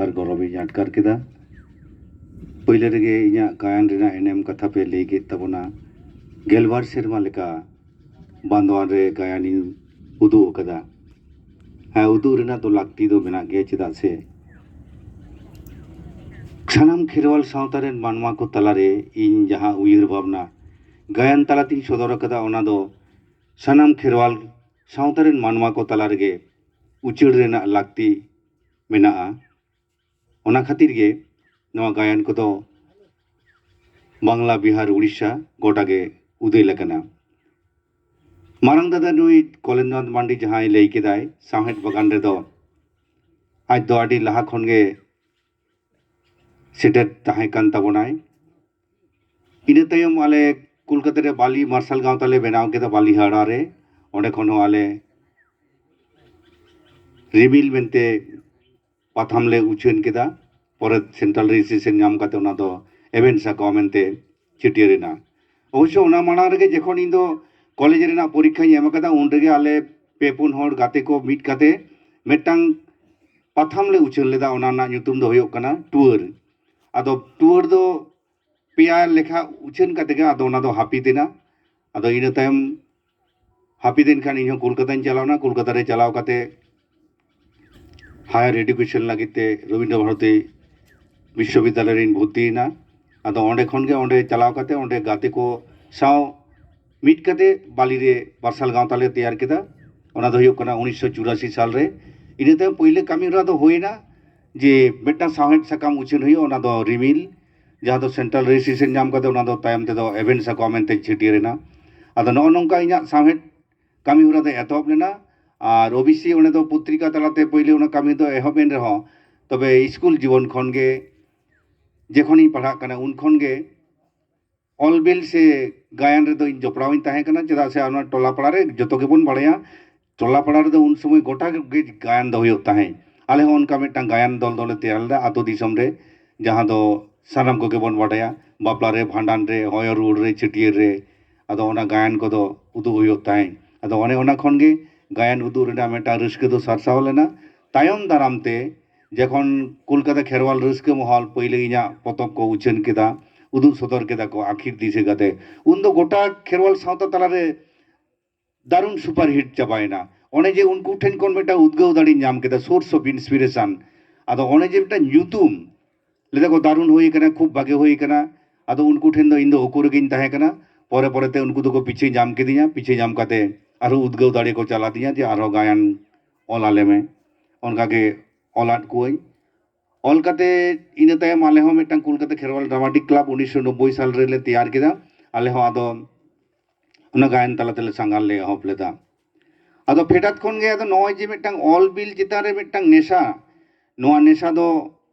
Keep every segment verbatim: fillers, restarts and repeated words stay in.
ᱟᱨ ᱜᱚᱨᱚᱵᱤᱧ ᱟᱴᱠᱟᱨ ᱠᱮᱫᱟ᱾ ᱯᱳᱭᱞᱳ ᱨᱮᱜᱮ ᱤᱧᱟᱹᱜ ᱜᱟᱭᱟᱱ ᱨᱮᱱᱟᱜ ᱮᱱᱮᱢ ᱠᱟᱛᱷᱟ ᱯᱮ ᱞᱟᱹᱭ ᱠᱮᱫ ᱛᱟᱵᱚᱱᱟ᱾ ᱜᱮᱞᱵᱟᱨ ᱥᱮᱨᱢᱟ ᱞᱮᱠᱟ ᱵᱟᱸᱫᱣᱟᱱ ᱨᱮ ᱜᱟᱭᱟᱱᱤᱧ ᱩᱫᱩᱜ ᱟᱠᱟᱫᱟ᱾ ᱦᱮᱸ, ᱩᱫᱩᱜ ᱨᱮᱱᱟᱜ ᱫᱚ ᱞᱟᱹᱠᱛᱤ ᱫᱚ ᱢᱮᱱᱟᱜ ᱜᱮᱭᱟ, ᱪᱮᱫᱟᱜ ᱥᱮ ᱥᱟᱱᱟᱢ ᱠᱷᱮᱨᱣᱟᱞ ᱥᱟᱶᱛᱟ ᱨᱮᱱ ᱢᱟᱱᱣᱟ ᱠᱚ ᱛᱟᱞᱟᱨᱮ ᱤᱧ ᱡᱟᱦᱟᱸ ᱩᱭᱦᱟᱹᱨ ᱵᱷᱟᱵᱽᱱᱟ ᱜᱟᱭᱟᱱ ᱛᱟᱞᱟᱛᱤᱧ ᱥᱚᱫᱚᱨ ᱟᱠᱟᱫᱟ, ᱚᱱᱟ ᱫᱚ ᱥᱟᱱᱟᱢ ᱠᱷᱮᱨᱣᱟᱞ ᱥᱟᱶᱛᱟ ᱨᱮᱱ ᱢᱟᱱᱣᱟ ᱠᱚ ᱛᱟᱞᱟ ᱨᱮᱜᱮ ᱩᱪᱟᱹᱲ ᱨᱮᱱᱟᱜ ᱞᱟᱹᱠᱛᱤ ᱢᱮᱱᱟᱜᱼᱟ᱾ ᱚᱱᱟ ᱠᱷᱟᱹᱛᱤᱨ ᱜᱮ ᱱᱚᱣᱟ ᱜᱟᱭᱟᱱ ᱠᱚᱫᱚ ᱵᱟᱝᱞᱟ, ᱵᱤᱦᱟᱨ, ᱩᱲᱤᱥᱥᱟ ᱜᱚᱴᱟ ᱜᱮ ᱩᱫᱮᱞ ᱟᱠᱟᱱᱟ᱾ ᱢᱟᱨᱟᱝ ᱫᱟᱫᱟ ᱱᱩᱭ ᱠᱚᱞᱮᱱᱫᱨᱚᱱᱟᱛᱷ ᱢᱟᱱᱰᱤ ᱡᱟᱦᱟᱸᱭ ᱞᱟᱹᱭ ᱠᱮᱫᱟᱭ, ᱥᱟᱶᱦᱮᱫ ᱵᱟᱜᱟᱱ ᱨᱮᱫᱚ ᱟᱡ ᱫᱚ ᱟᱹᱰᱤ ᱞᱟᱦᱟ ᱠᱷᱚᱱ ᱜᱮ ᱥᱮᱴᱮᱨ ᱛᱟᱦᱮᱸ ᱠᱟᱱ ᱛᱟᱵᱚᱱᱟᱭ᱾ ᱤᱱᱟᱹ ᱛᱟᱭᱚᱢ ᱟᱞᱮ ᱠᱳᱞᱠᱟᱛᱟ ᱨᱮ ᱵᱟᱞᱤ ᱢᱟᱨᱥᱟᱞ ᱜᱟᱶᱛᱟ ᱞᱮ ᱵᱮᱱᱟᱣ ᱠᱮᱫᱟ, ᱵᱟᱞᱤᱦᱟᱲᱟ ᱨᱮ᱾ ᱚᱸᱰᱮ ᱠᱷᱚᱱ ᱦᱚᱸ ᱟᱞᱮ ᱨᱤᱢᱤᱞ ᱢᱮᱱᱛᱮ ᱯᱟᱛᱷᱟᱢ ᱞᱮ ᱩᱪᱷᱟᱹᱱ ᱠᱮᱫᱟ᱾ ᱯᱚᱨᱮ central registration ᱧᱟᱢ ᱠᱟᱛᱮ ᱚᱱᱟ ᱫᱚ ᱮᱵᱷᱮᱱ ᱥᱟᱠᱣᱟ ᱢᱮᱱᱛᱮ ᱪᱷᱟᱹᱴᱭᱟᱹᱨ ᱮᱱᱟ᱾ ᱚᱵᱚᱥᱥᱚ ᱚᱱᱟ ᱢᱟᱲᱟᱝ ᱨᱮᱜᱮ ᱡᱚᱠᱷᱚᱱ ᱤᱧ ᱫᱚ ᱠᱚᱞᱮᱡᱽ ᱨᱮᱱᱟᱜ ᱯᱚᱨᱤᱠᱠᱷᱟᱧ ᱮᱢ ᱟᱠᱟᱫᱟ, ᱩᱱ ᱨᱮᱜᱮ ᱟᱞᱮ ᱯᱮ ᱯᱩᱱ ᱦᱚᱲ ᱜᱟᱛᱮ ᱠᱚ ᱢᱤᱫ ᱠᱟᱛᱮ ᱢᱤᱫᱴᱟᱝ ᱯᱟᱛᱷᱟᱢ ᱞᱮ ᱩᱪᱷᱟᱹᱱ ᱞᱮᱫᱟ᱾ ᱚᱱᱟ ᱨᱮᱱᱟᱜ ᱧᱩᱛᱩᱢ ᱫᱚ ᱦᱩᱭᱩᱜ ᱠᱟᱱᱟ ᱴᱩᱣᱟᱹᱨ᱾ ᱟᱫᱚ ᱴᱩᱣᱟᱹᱨ ᱫᱚ ᱯᱮᱭᱟ ᱞᱮᱠᱷᱟ ᱩᱪᱷᱟᱹᱱ ᱠᱟᱛᱮ ᱜᱮ ᱟᱫᱚ ᱚᱱᱟ ᱫᱚ ᱦᱟᱹᱯᱤᱫ ᱮᱱᱟ᱾ ᱟᱫᱚ ᱤᱱᱟᱹ ᱛᱟᱭᱚᱢ ᱦᱟᱹᱯᱤᱫ ᱮᱱ ᱠᱷᱟᱱ ᱤᱧᱦᱚᱸ ᱠᱳᱞᱠᱟᱛᱟᱧ ᱪᱟᱞᱟᱣ ᱮᱱᱟ᱾ ᱠᱳᱞᱠᱟᱛᱟ ᱨᱮ ᱪᱟᱞᱟᱣ ᱠᱟᱛᱮ higher education ᱞᱟᱹᱜᱤᱫ ᱛᱮ ᱨᱚᱵᱤᱱᱫᱨᱚ ᱵᱷᱟᱨᱚᱛᱤ ᱵᱤᱥᱥᱚᱵᱤᱫᱽᱫᱟᱞᱚᱭ ᱨᱤᱧ ᱵᱷᱚᱨᱛᱤᱭᱮᱱᱟ᱾ ᱟᱫᱚ ᱚᱸᱰᱮ ᱠᱷᱚᱱ ᱜᱮ, ᱚᱸᱰᱮ ᱪᱟᱞᱟᱣ ᱠᱟᱛᱮ ᱚᱸᱰᱮ ᱜᱟᱛᱮ ᱠᱚ ᱥᱟᱶ ᱢᱤᱫ ᱠᱟᱛᱮ ᱵᱟᱞᱤ ᱨᱮ ᱢᱟᱨᱥᱟᱞ ᱜᱟᱶᱛᱟ ᱞᱮ ᱛᱮᱭᱟᱨ ᱠᱮᱫᱟ᱾ ᱚᱱᱟ ᱫᱚ ᱦᱩᱭᱩᱜ ᱠᱟᱱᱟ ᱩᱱᱤᱥᱥᱚ ᱪᱩᱨᱟᱥᱤ ᱥᱟᱞ ᱨᱮ᱾ ᱤᱱᱟᱹ ᱛᱟᱭᱚᱢ ᱯᱳᱭᱞᱳ ᱠᱟᱹᱢᱤ ᱦᱚᱨᱟ ᱫᱚ ᱦᱩᱭᱱᱟ ᱡᱮ ᱢᱤᱫᱴᱟᱝ ᱥᱟᱶᱦᱮᱫ ᱥᱟᱠᱟᱢ ᱩᱪᱷᱟᱹᱱ ᱦᱩᱭᱩᱜᱼᱟ, ᱚᱱᱟ ᱫᱚ ᱨᱤᱢᱤᱞ, ᱡᱟᱦᱟᱸ ᱫᱚ central registration ᱧᱟᱢ ᱠᱟᱛᱮ ᱚᱱᱟ ᱫᱚ ᱛᱟᱭᱚᱢ ᱛᱮᱫᱚ ᱮᱵᱷᱮᱱ ᱥᱟᱠᱣᱟ ᱢᱮᱱᱛᱮ ᱪᱷᱟᱹᱴᱭᱟᱹᱨ ᱮᱱᱟ᱾ ᱟᱫᱚ ᱱᱚᱜᱼᱚ ᱱᱚᱝᱠᱟ ᱤᱧᱟᱹᱜ ᱥᱟᱶᱦᱮᱫ ᱠᱟᱹᱢᱤ ᱦᱚᱨᱟ ᱫᱚ ᱮᱛᱚᱦᱚᱵ ᱞᱮᱱᱟ᱾ ᱟᱨ ᱳᱵᱤᱥᱤ ᱚᱸᱰᱮ ᱫᱚ ᱯᱚᱛᱨᱤᱠᱟ ᱛᱟᱞᱟᱛᱮ ᱯᱳᱭᱞᱳ ᱚᱱᱟ ᱠᱟᱹᱢᱤ ᱫᱚ ᱮᱦᱚᱵ ᱮᱱ ᱨᱮᱦᱚᱸ, ᱛᱚᱵᱮ ᱥᱠᱩᱞ ᱡᱤᱵᱚᱱ ᱠᱷᱚᱱ ᱜᱮ, ᱡᱚᱠᱷᱚᱱᱤᱧ ᱯᱟᱲᱦᱟᱜ ᱠᱟᱱᱟ, ᱩᱱ ᱠᱷᱚᱱ ᱜᱮ ᱚᱞ ᱵᱤᱞ ᱥᱮ ᱜᱟᱭᱟᱱ ᱨᱮᱫᱚ ᱤᱧ ᱡᱚᱯᱲᱟᱣ ᱤᱧ ᱛᱟᱦᱮᱸ ᱠᱟᱱᱟ᱾ ᱪᱮᱫᱟᱜ ᱥᱮ ᱚᱱᱟ ᱴᱚᱞᱟ ᱯᱟᱲᱟ ᱨᱮ ᱡᱚᱛᱚ ᱜᱮᱵᱚᱱ ᱵᱟᱲᱟᱭᱟ, ᱴᱚᱞᱟ ᱯᱟᱲᱟ ᱨᱮᱫᱚ ᱩᱱ ᱥᱚᱢᱚᱭ ᱜᱚᱴᱟ ᱜᱮ ᱜᱟᱭᱟᱱ ᱫᱚ ᱦᱩᱭᱩᱜ ᱛᱟᱦᱮᱸᱫ᱾ ᱟᱞᱮ ᱦᱚᱸ ᱚᱱᱠᱟ ᱢᱤᱫᱴᱟᱝ ᱜᱟᱭᱟᱱ ᱫᱚᱞ ᱫᱚᱞᱮ ᱛᱮᱭᱟᱨ ᱞᱮᱫᱟ ᱟᱹᱛᱩ ᱫᱤᱥᱚᱢ ᱨᱮ, ᱡᱟᱦᱟᱸ ᱫᱚ ᱥᱟᱱᱟᱢ ᱠᱚᱜᱮ ᱵᱚᱱ ᱵᱟᱰᱟᱭᱟ, ᱵᱟᱯᱞᱟ ᱨᱮ, ᱵᱷᱟᱸᱰᱟᱱ ᱨᱮ, ᱦᱚᱭᱚ ᱨᱩᱣᱟᱹᱲ ᱨᱮ, ᱪᱷᱟᱹᱴᱭᱟᱹᱨ ᱨᱮ᱾ ᱟᱫᱚ ᱚᱱᱟ ᱜᱟᱭᱟᱱ ᱠᱚᱫᱚ ᱩᱫᱩᱜ ᱦᱩᱭᱩᱜ ᱛᱟᱦᱮᱸᱫ᱾ ᱟᱫᱚ ᱚᱱᱮ ᱚᱱᱟ ᱠᱷᱚᱱ ᱜᱮ ᱜᱟᱭᱟᱱ ᱩᱫᱩᱜ ᱨᱮᱱᱟᱜ ᱢᱤᱫᱴᱟᱝ ᱨᱟᱹᱥᱠᱟᱹ ᱫᱚ ᱥᱟᱨᱥᱟᱣ ᱞᱮᱱᱟ᱾ ᱛᱟᱭᱚᱢ ᱫᱟᱨᱟᱢ ᱛᱮ ᱡᱚᱠᱷᱚᱱ ᱠᱳᱞᱠᱟᱛᱟ ᱠᱷᱮᱨᱣᱟᱞ ᱨᱟᱹᱥᱠᱟᱹ ᱢᱚᱦᱚᱞ ᱯᱟᱹᱭᱞᱟᱹ ᱤᱧᱟᱹᱜ ᱯᱚᱛᱚᱵ ᱠᱚ ᱩᱪᱷᱟᱹᱱ ᱠᱮᱫᱟ, ᱩᱫᱩᱜ ᱥᱚᱫᱚᱨ ᱠᱮᱫᱟ ᱠᱚ ᱟᱹᱠᱷᱤᱨ ᱫᱤᱥᱟᱹ ᱠᱟᱛᱮ, ᱩᱱᱫᱚ ᱜᱚᱴᱟ ᱠᱷᱮᱨᱣᱟᱞ ᱥᱟᱶᱛᱟ ᱛᱟᱞᱟᱨᱮ ᱫᱟᱨᱩᱱ ᱥᱩᱯᱟᱨ ᱦᱤᱴ ᱪᱟᱵᱟᱭᱮᱱᱟ᱾ ᱚᱱᱮ ᱡᱮ ᱩᱱᱠᱩ ᱴᱷᱮᱱ ᱠᱷᱚᱱ ᱢᱤᱫᱴᱟᱝ ᱩᱫᱽᱜᱟᱹᱣ ᱫᱟᱲᱮᱧ ᱧᱟᱢ ᱠᱮᱫᱟ, source of inspiration᱾ ᱟᱫᱚ ᱚᱱᱮ ᱡᱮ ᱢᱤᱫᱴᱟᱝ ᱧᱩᱛᱩᱢ, ᱞᱟᱹᱭ ᱫᱟᱠᱚ ᱫᱟᱨᱩᱱ ᱦᱩᱭ ᱠᱟᱱᱟ, ᱠᱷᱩᱵ ᱵᱷᱟᱜᱮ ᱦᱩᱭ ᱠᱟᱱᱟ᱾ ᱟᱫᱚ ᱩᱱᱠᱩ ᱴᱷᱮᱱ ᱫᱚ ᱤᱧ ᱫᱚ ᱩᱠᱩ ᱨᱮᱜᱮᱧ ᱛᱟᱦᱮᱸ ᱠᱟᱱᱟ᱾ ᱯᱚᱨᱮ ᱯᱚᱨᱮᱛᱮ ᱩᱱᱠᱩ ᱫᱚᱠᱚ ᱯᱤᱪᱷᱟᱹ ᱧᱟᱢ ᱠᱤᱫᱤᱧᱟ, ᱯᱤᱪᱷᱟᱹ ᱧᱟᱢ ᱠᱟᱛᱮ ᱟᱨᱦᱚᱸ ᱩᱫᱽᱜᱟᱹᱣ ᱫᱟᱲᱮ ᱠᱚ ᱪᱟᱞᱟᱫᱤᱧᱟ ᱡᱮ ᱟᱨᱦᱚᱸ ᱜᱟᱭᱟᱱ ᱚᱞ ᱟᱞᱮ ᱢᱮ᱾ ᱚᱱᱠᱟᱜᱮ ᱚᱞᱟᱫ ᱠᱚᱣᱟᱹᱧ᱾ ᱚᱞ ᱠᱟᱛᱮ ᱤᱱᱟᱹ ᱛᱟᱭᱚᱢ ᱟᱞᱮ ᱦᱚᱸ ᱢᱤᱫᱴᱟᱝ ᱠᱳᱞᱠᱟᱛᱟ ᱠᱷᱮᱨᱣᱟᱞ ᱰᱨᱟᱢᱟᱴᱤᱠ ᱠᱞᱟᱵᱽ ᱩᱱᱤᱥᱥᱚ ᱱᱚᱵᱵᱳᱭ ᱥᱟᱞ ᱨᱮᱞᱮ ᱛᱮᱭᱟᱨ ᱠᱮᱫᱟ᱾ ᱟᱞᱮ ᱦᱚᱸ ᱟᱫᱚ ᱚᱱᱟ ᱜᱟᱭᱟᱱ ᱛᱟᱞᱟ ᱛᱮᱞᱮ ᱥᱟᱸᱜᱷᱟᱨ ᱞᱮ ᱮᱦᱚᱵ ᱞᱮᱫᱟ᱾ ᱟᱫᱚ ᱯᱷᱮᱰᱟᱛ ᱠᱷᱚᱱ ᱜᱮ ᱟᱫᱚ ᱱᱚᱜᱼᱚᱭ ᱡᱮ ᱢᱤᱫᱴᱟᱝ ᱚᱞ ᱵᱤᱞ ᱪᱮᱛᱟᱱ ᱨᱮ ᱢᱤᱫᱴᱟᱝ ᱱᱮᱥᱟ, ᱱᱚᱣᱟ ᱱᱮᱥᱟ ᱫᱚ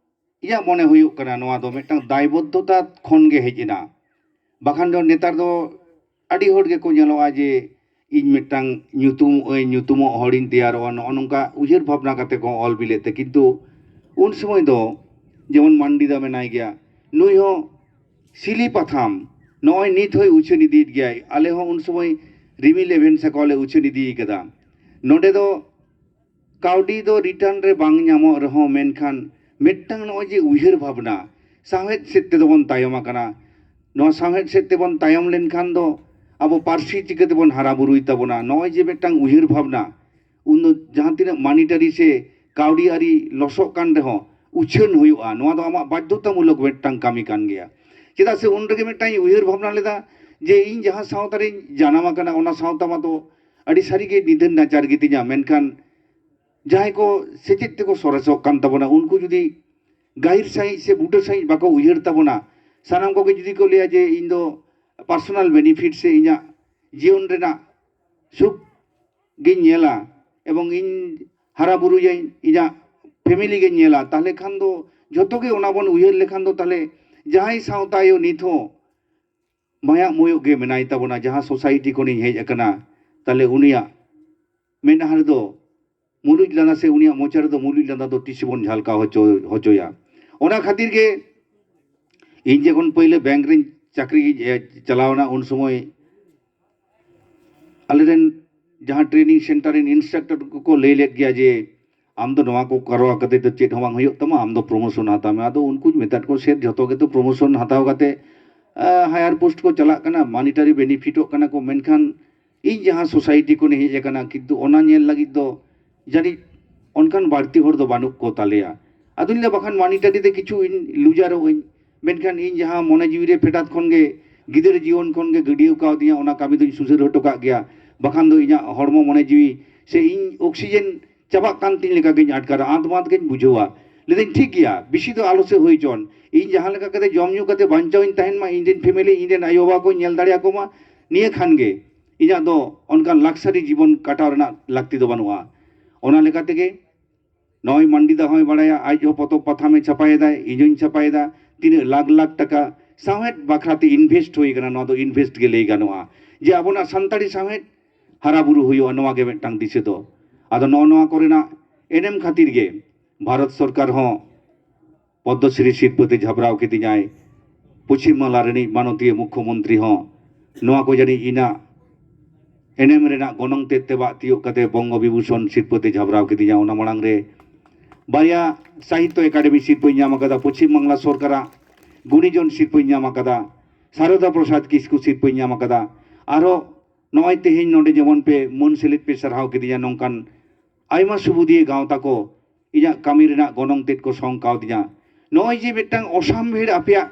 ᱤᱧᱟᱹᱜ ᱢᱚᱱᱮ ᱦᱩᱭᱩᱜ ᱠᱟᱱᱟ ᱱᱚᱣᱟ ᱫᱚ ᱢᱤᱫᱴᱟᱝ ᱫᱟᱭᱵᱚᱫᱽᱫᱷᱚᱛᱟ ᱠᱷᱚᱱ ᱜᱮ ᱦᱮᱡ ᱮᱱᱟ᱾ ᱵᱟᱠᱷᱟᱱ ᱫᱚ ᱱᱮᱛᱟᱨ ᱫᱚ ᱟᱹᱰᱤ ᱦᱚᱲ ᱜᱮᱠᱚ ᱧᱮᱞᱚᱜᱼᱟ ᱡᱮ ᱤᱧ ᱢᱤᱫᱴᱟᱝ ᱧᱩᱛᱩᱢ ᱟᱹᱧ, ᱧᱩᱛᱩᱢᱚᱜ ᱦᱚᱲᱤᱧ ᱛᱮᱭᱟᱨᱚᱜᱼᱟ, ᱱᱚᱜᱼᱚ ᱱᱚᱝᱠᱟ ᱩᱭᱦᱟᱹᱨ ᱵᱷᱟᱵᱽᱱᱟ ᱠᱟᱛᱮ ᱠᱚ ᱚᱞ ᱵᱤᱞᱮᱫ ᱛᱮ᱾ ᱠᱤᱱᱛᱩ ᱩᱱ ᱥᱚᱢᱚᱭ ᱫᱚ ᱡᱮᱢᱚᱱ ᱢᱟᱱᱰᱤ ᱫᱟ ᱢᱮᱱᱟᱭ ᱜᱮᱭᱟ, ᱱᱩᱭ ᱦᱚᱸ ᱥᱤᱞᱤ ᱯᱟᱛᱷᱟᱢ ᱱᱚᱜᱼᱚᱭ ᱱᱤᱛ ᱦᱚᱸᱭ ᱩᱪᱷᱟᱹᱱ ᱤᱫᱤᱭᱮᱫ ᱜᱮᱭᱟᱭ᱾ ᱟᱞᱮ ᱦᱚᱸ ᱩᱱ ᱥᱚᱢᱚᱭ ᱨᱤᱢᱤᱞ ᱮᱵᱷᱮᱱ ᱥᱟᱠᱣᱟ ᱞᱮ ᱩᱪᱷᱟᱹᱱ ᱤᱫᱤ ᱠᱟᱫᱟ᱾ ᱱᱚᱰᱮ ᱫᱚ ᱠᱟᱹᱣᱰᱤ ᱫᱚ ᱨᱤᱴᱟᱨᱱ ᱨᱮ ᱵᱟᱝ ᱧᱟᱢᱚᱜ ᱨᱮᱦᱚᱸ, ᱢᱮᱱᱠᱷᱟᱱ ᱢᱤᱫᱴᱟᱝ ᱱᱚᱜᱼᱚᱭ ᱡᱮ ᱩᱭᱦᱟᱹᱨ ᱵᱷᱟᱵᱽᱱᱟ, ᱥᱟᱶᱦᱮᱫ ᱥᱮᱫ ᱛᱮᱫᱚ ᱵᱚᱱ ᱛᱟᱭᱚᱢ ᱟᱠᱟᱱᱟ᱾ ᱱᱚᱣᱟ ᱥᱟᱶᱦᱮᱫ ᱥᱮᱫ ᱛᱮᱵᱚᱱ ᱛᱟᱭᱚᱢ ᱞᱮᱱᱠᱷᱟᱱ ᱫᱚ ᱟᱵᱚ ᱯᱟᱹᱨᱥᱤ ᱪᱤᱠᱟᱹ ᱛᱮᱵᱚᱱ ᱦᱟᱨᱟ ᱵᱩᱨᱩᱭ ᱛᱟᱵᱚᱱᱟ? ᱱᱚᱜᱼᱚᱭ ᱡᱮ ᱢᱤᱫᱴᱟᱝ ᱩᱭᱦᱟᱹᱨ ᱵᱷᱟᱵᱽᱱᱟ, ᱩᱱ ᱫᱚ ᱡᱟᱦᱟᱸ ᱛᱤᱱᱟᱹᱜ ᱢᱟᱱᱤᱴᱟᱨᱤ ᱥᱮ ᱠᱟᱹᱣᱰᱤ ᱟᱹᱨᱤ ᱞᱚᱥᱚᱜ ᱠᱟᱱ ᱨᱮᱦᱚᱸ ᱩᱪᱷᱟᱹᱱ ᱦᱩᱭᱩᱜᱼᱟ, ᱱᱚᱣᱟ ᱫᱚ ᱟᱢᱟᱜ ᱵᱟᱫᱽᱫᱷᱚᱛᱟᱢᱩᱞᱚᱠ ᱢᱤᱫᱴᱟᱝ ᱠᱟᱹᱢᱤ ᱠᱟᱱ ᱜᱮᱭᱟ᱾ ᱪᱮᱫᱟᱜ ᱥᱮ ᱩᱱ ᱨᱮᱜᱮ ᱢᱤᱫᱴᱟᱝ ᱤᱧ ᱩᱭᱦᱟᱹᱨ ᱵᱷᱟᱵᱽᱱᱟ ᱞᱮᱫᱟ ᱡᱮ ᱤᱧ ᱡᱟᱦᱟᱸ ᱥᱟᱶᱛᱟ ᱨᱤᱧ ᱡᱟᱱᱟᱢ ᱟᱠᱟᱱᱟ, ᱚᱱᱟ ᱥᱟᱶᱛᱟ ᱢᱟᱛᱚ ᱟᱹᱰᱤ ᱥᱟᱹᱨᱤᱜᱮ ᱱᱤᱫᱷᱟᱹᱱ ᱱᱟᱪᱟᱨ ᱜᱮᱛᱤᱧᱟ, ᱢᱮᱱᱠᱷᱟᱱ ᱡᱟᱦᱟᱸᱭ ᱠᱚ ᱥᱮᱪᱮᱫ ᱛᱮᱠᱚ ᱥᱚᱨᱮᱥᱚᱜ ᱠᱟᱱ ᱛᱟᱵᱚᱱᱟ, ᱩᱱᱠᱩ ᱡᱩᱫᱤ ᱜᱟᱹᱦᱤᱨ ᱥᱟᱺᱦᱤᱡ ᱥᱮ ᱵᱩᱴᱟᱹ ᱥᱟᱺᱦᱤᱡ ᱵᱟᱠᱚ ᱩᱭᱦᱟᱹᱨ ᱛᱟᱵᱚᱱᱟ, ᱥᱟᱱᱟᱢ ᱠᱚᱜᱮ ᱡᱩᱫᱤ ᱠᱚ ᱞᱟᱹᱭᱟ ᱡᱮ ᱤᱧ ᱫᱚ ᱯᱟᱨᱥᱚᱱᱟᱞ ᱵᱮᱱᱤᱯᱷᱤᱴ ᱥᱮ ᱤᱧᱟᱹᱜ ᱡᱤᱭᱚᱱ ᱨᱮᱱᱟᱜ ᱥᱩᱠ ᱜᱤᱧ ᱧᱮᱞᱟ ᱮᱵᱚᱝ ᱤᱧ ᱦᱟᱨᱟ ᱵᱩᱨᱩᱭᱟᱹᱧ, ᱤᱧᱟᱹᱜ ᱯᱷᱮᱢᱮᱞᱤ ᱜᱤᱧ ᱧᱮᱞᱟ, ᱛᱟᱦᱞᱮ ᱠᱷᱟᱱ ᱫᱚ ᱡᱷᱚᱛᱚ ᱜᱮ ᱚᱱᱟ ᱵᱚᱱ ᱩᱭᱦᱟᱹᱨ ᱞᱮᱠᱷᱟᱱ ᱫᱚ ᱛᱟᱦᱞᱮ ᱡᱟᱦᱟᱸᱭ ᱥᱟᱶᱛᱟ ᱟᱭᱳ ᱱᱤᱛ ᱦᱚᱸ ᱢᱟᱭᱟᱜ ᱢᱩᱭᱩᱜ ᱜᱮ ᱢᱮᱱᱟᱭ ᱛᱟᱵᱚᱱᱟ, ᱡᱟᱦᱟᱸ ᱥᱳᱥᱟᱭᱴᱤ ᱠᱷᱚᱱᱤᱧ ᱦᱮᱡ ᱟᱠᱟᱱᱟ, ᱛᱟᱦᱞᱮ ᱩᱱᱤᱭᱟᱜ ᱢᱮᱫᱦᱟ ᱨᱮᱫᱚ ᱢᱩᱞᱩᱡ ᱞᱟᱸᱫᱟ ᱥᱮ ᱩᱱᱤᱭᱟᱜ ᱢᱚᱪᱟ ᱨᱮᱫᱚ ᱢᱩᱞᱩᱡ ᱞᱟᱸᱫᱟ ᱫᱚ ᱛᱤᱥ ᱵᱚᱱ ᱡᱷᱟᱞᱠᱟᱣ ᱦᱚᱪᱚ, ᱦᱚᱪᱚᱭᱟ᱾ ᱚᱱᱟ ᱠᱷᱟᱹᱛᱤᱨ ᱜᱮ ᱤᱧ ᱡᱚᱠᱷᱚᱱ ᱯᱟᱹᱭᱞᱟᱹ ᱵᱮᱝᱠ ᱨᱤᱧ ᱪᱟᱹᱠᱨᱤ, ᱮ, ᱪᱟᱞᱟᱣ ᱮᱱᱟ, ᱩᱱ ᱥᱚᱢᱚᱭ ᱟᱞᱮᱨᱮᱱ ᱡᱟᱦᱟᱸ ᱴᱨᱮᱱᱤᱝ ᱥᱮᱱᱴᱟᱨ ᱨᱮᱱ ᱤᱱᱥᱴᱨᱟᱠᱴᱚᱨ ᱠᱚᱠᱚ ᱞᱟᱹᱭ ᱞᱮᱫ ᱜᱮᱭᱟ ᱡᱮ ᱟᱢ ᱫᱚ ᱱᱚᱣᱟ ᱠᱚ ᱠᱚᱨᱟᱣ ᱠᱟᱛᱮ ᱫᱚ ᱪᱮᱫ ᱦᱚᱸ ᱵᱟᱝ ᱦᱩᱭᱩᱜ ᱛᱟᱢᱟ, ᱟᱢ ᱫᱚ ᱯᱨᱚᱢᱳᱥᱚᱱ ᱦᱟᱛᱟᱣ ᱢᱮ᱾ ᱟᱫᱚ ᱩᱱᱠᱩᱧ ᱢᱮᱛᱟᱫ ᱠᱚᱣᱟ, "ᱥᱮᱨ, ᱡᱷᱚᱛᱚ ᱜᱮᱛᱚ ᱯᱨᱚᱢᱳᱥᱚᱱ ᱦᱟᱛᱟᱣ ᱠᱟᱛᱮ ᱦᱟᱭᱟᱨ ᱯᱳᱥᱴ ᱠᱚ ᱪᱟᱞᱟᱜ ᱠᱟᱱᱟ, ᱢᱟᱱᱤᱴᱟᱨᱤ ᱵᱮᱱᱤᱯᱷᱤᱴᱚᱜ ᱠᱟᱱᱟ ᱠᱚ, ᱢᱮᱱᱠᱷᱟᱱ ᱤᱧ ᱡᱟᱦᱟᱸ ᱥᱳᱥᱟᱭᱴᱤ ᱠᱷᱚᱱᱤᱧ ᱦᱮᱡ ᱟᱠᱟᱱᱟ, ᱠᱤᱱᱛᱩ ᱚᱱᱟ ᱧᱮᱞ ᱞᱟᱹᱜᱤᱫ ᱫᱚ ᱡᱟᱹᱱᱤᱡ ᱚᱱᱠᱟᱱ ᱵᱟᱹᱲᱛᱤ ᱦᱚᱲ ᱫᱚ ᱵᱟᱹᱱᱩᱜ ᱠᱚ ᱛᱟᱞᱮᱭᱟ᱾ ᱟᱫᱚᱧ ᱞᱟᱹᱭᱟ, ᱵᱟᱠᱷᱟᱱ ᱢᱟᱱᱤᱴᱟᱨᱤ ᱛᱮ ᱠᱤᱪᱷᱩ ᱤᱧ ᱞᱩᱡᱟᱨᱚᱜ ᱟᱹᱧ, ᱢᱮᱱᱠᱷᱟᱱ ᱤᱧ ᱡᱟᱦᱟᱸ ᱢᱚᱱᱮ ᱡᱤᱣᱤ ᱨᱮ ᱯᱷᱮᱰᱟᱛ ᱠᱷᱚᱱ ᱜᱮ ᱜᱤᱫᱟᱹᱨ ᱡᱤᱭᱚᱱ ᱠᱷᱚᱱ ᱜᱮ ᱜᱟᱹᱰᱭᱟᱹᱣ ᱠᱟᱣᱫᱤᱧᱟ, ᱚᱱᱟ ᱠᱟᱹᱢᱤ ᱫᱚᱧ ᱥᱩᱥᱟᱹᱨ ᱦᱚᱴᱚ ᱠᱟᱜ ᱜᱮᱭᱟ᱾ ᱵᱟᱠᱷᱟᱱ ᱫᱚ ᱤᱧᱟᱹᱜ ᱦᱚᱲᱢᱚ ᱢᱚᱱᱮ ᱡᱤᱣᱤ ᱥᱮ ᱤᱧ ᱚᱠᱥᱤᱡᱮᱱ ᱪᱟᱵᱟᱜ ᱠᱟᱱ ᱛᱤᱧ ᱞᱮᱠᱟ ᱜᱤᱧ ᱟᱴᱠᱟᱨᱟ, ᱟᱸᱛ ᱢᱟᱸᱛ ᱜᱤᱧ ᱵᱩᱡᱷᱟᱹᱣᱟ᱾ ᱞᱟᱹᱭᱫᱟᱹᱧ, ᱴᱷᱤᱠ ᱜᱮᱭᱟ, ᱵᱮᱥᱤ ᱫᱚ ᱟᱞᱚ ᱥᱮ ᱦᱩᱭ ᱪᱚᱱ, ᱤᱧ ᱡᱟᱦᱟᱸ ᱞᱮᱠᱟ ᱠᱟᱛᱮ ᱡᱚᱢ ᱧᱩ ᱠᱟᱛᱮ ᱵᱟᱧᱪᱟᱣ ᱤᱧ ᱛᱟᱦᱮᱱ ᱢᱟ, ᱤᱧ ᱨᱮᱱ ᱯᱷᱮᱢᱮᱞᱤ, ᱤᱧ ᱨᱮᱱ ᱟᱭᱳᱼᱵᱟᱵᱟ ᱠᱚᱧ ᱧᱮᱞ ᱫᱟᱲᱮᱭᱟᱠᱚ ᱢᱟ, ᱱᱤᱭᱟᱹ ᱠᱷᱟᱱ ᱜᱮ ᱤᱧᱟᱹᱜ ᱫᱚ ᱚᱱᱠᱟᱱ ᱞᱟᱠᱥᱟᱨᱤ ᱡᱤᱵᱚᱱ ᱠᱟᱴᱟᱣ ᱨᱮᱱᱟᱜ ᱞᱟᱹᱠᱛᱤ ᱫᱚ ᱵᱟᱹᱱᱩᱜᱼᱟ᱾ ᱚᱱᱟ ᱞᱮᱠᱟ ᱛᱮᱜᱮ ᱱᱚᱜᱼᱚᱭ ᱢᱟᱱᱰᱤ ᱫᱟ ᱦᱚᱸᱭ ᱵᱟᱲᱟᱭᱟ, ᱟᱡ ᱦᱚᱸ ᱯᱚᱛᱚᱵ ᱯᱟᱛᱷᱟᱢᱮ ᱪᱷᱟᱯᱟᱭᱮᱫᱟᱭ, ᱤᱧ ᱦᱚᱸᱧ ᱪᱷᱟᱯᱟᱭᱮᱫᱟ, ᱛᱤᱱᱟᱹᱜ ᱞᱟᱠᱷ ᱞᱟᱠᱷ ᱴᱟᱠᱟ ᱥᱟᱶᱦᱮᱫ ᱵᱟᱠᱷᱨᱟ ᱛᱮ ᱤᱱᱵᱷᱮᱥᱴ ᱦᱩᱭ ᱟᱠᱟᱱᱟ, ᱱᱚᱣᱟ ᱫᱚ ᱤᱱᱵᱷᱮᱥᱴ ᱜᱮ ᱞᱟᱹᱭ ᱜᱟᱱᱚᱜᱼᱟ, ᱡᱮ ᱟᱵᱚᱱᱟᱜ ᱥᱟᱱᱛᱟᱲᱤ ᱥᱟᱶᱦᱮᱫ ᱦᱟᱨᱟ ᱵᱩᱨᱩ ᱦᱩᱭᱩᱜᱼᱟ, ᱱᱚᱣᱟ ᱜᱮ ᱢᱤᱫᱴᱟᱝ ᱫᱤᱥᱟᱹ ᱫᱚ᱾ ᱟᱫᱚ ᱱᱚᱜᱼᱚ ᱱᱚᱣᱟ ᱠᱚᱨᱮᱱᱟᱜ ᱮᱱᱮᱢ ᱠᱷᱟᱹᱛᱤᱨ ᱜᱮ ᱵᱷᱟᱨᱚᱛ ᱥᱚᱨᱠᱟᱨ ᱦᱚᱸ ᱯᱚᱫᱽᱢᱚᱥᱨᱤ ᱥᱤᱨᱯᱟᱹ ᱛᱮ ᱡᱷᱟᱵᱽᱨᱟᱣ ᱠᱤᱫᱤᱧᱟᱭ᱾ ᱯᱚᱪᱷᱤᱢ ᱵᱟᱝᱞᱟ ᱨᱤᱱᱤᱡ ᱢᱟᱱᱚᱛᱤᱭᱟᱹ ᱢᱩᱠᱷᱭᱚᱢᱚᱱᱛᱨᱤ ᱦᱚᱸ ᱱᱚᱣᱟ ᱠᱚ ᱡᱟᱹᱱᱤᱡ ᱤᱧᱟᱹᱜ ᱮᱱᱮᱢ ᱨᱮᱱᱟᱜ ᱜᱚᱱᱚᱝ ᱛᱮᱫ ᱛᱮᱵᱟᱜ ᱛᱤᱭᱳᱜ ᱠᱟᱛᱮ ᱵᱚᱝᱜᱚ ᱵᱤᱵᱷᱩᱥᱚᱱ ᱥᱤᱨᱯᱟᱹ ᱛᱮ ᱡᱷᱟᱵᱽᱨᱟᱣ ᱠᱤᱫᱤᱧᱟ᱾ ᱚᱱᱟ ᱢᱟᱲᱟᱝ ᱨᱮ ᱵᱟᱨᱭᱟ ᱥᱟᱦᱤᱛᱛᱚ ᱮᱠᱟᱰᱮᱢᱤ ᱥᱤᱨᱯᱟᱹᱧ ᱧᱟᱢ ᱟᱠᱟᱫᱟ, ᱯᱚᱪᱷᱤᱢ ᱵᱟᱝᱞᱟ ᱥᱚᱨᱠᱟᱨᱟᱜ ᱜᱩᱱᱤᱡᱚᱱ ᱥᱤᱨᱯᱟᱹᱧ ᱧᱟᱢ ᱟᱠᱟᱫᱟ, ᱥᱟᱨᱚᱫᱟ ᱯᱨᱚᱥᱟᱫᱽ ᱠᱤᱥᱠᱩ ᱥᱤᱨᱯᱟᱹᱧ ᱧᱟᱢ ᱟᱠᱟᱫᱟ᱾ ᱟᱨᱦᱚᱸ ᱱᱚᱜᱼᱚᱭ ᱛᱮᱦᱮᱧ ᱱᱚᱰᱮ ᱡᱮᱢᱚᱱ ᱯᱮ ᱢᱟᱹᱱ ᱥᱮᱞᱮᱫ ᱯᱮ ᱥᱟᱨᱦᱟᱣ ᱠᱤᱫᱤᱧᱟ, ᱱᱚᱝᱠᱟᱱ ᱟᱭᱢᱟ ᱥᱩᱵᱩᱫᱷᱤᱭᱟᱹ ᱜᱟᱶᱛᱟ ᱠᱚ ᱤᱧᱟᱹᱜ ᱠᱟᱹᱢᱤ ᱨᱮᱱᱟᱜ ᱜᱚᱱᱚᱝ ᱛᱮᱫ ᱠᱚ ᱥᱚᱝ ᱠᱟᱣᱫᱤᱧᱟ᱾ ᱱᱚᱜᱼᱚᱭ ᱡᱮ ᱢᱤᱫᱴᱟᱝ ᱚᱥᱟᱢᱵᱷᱮᱲ ᱟᱯᱮᱭᱟᱜ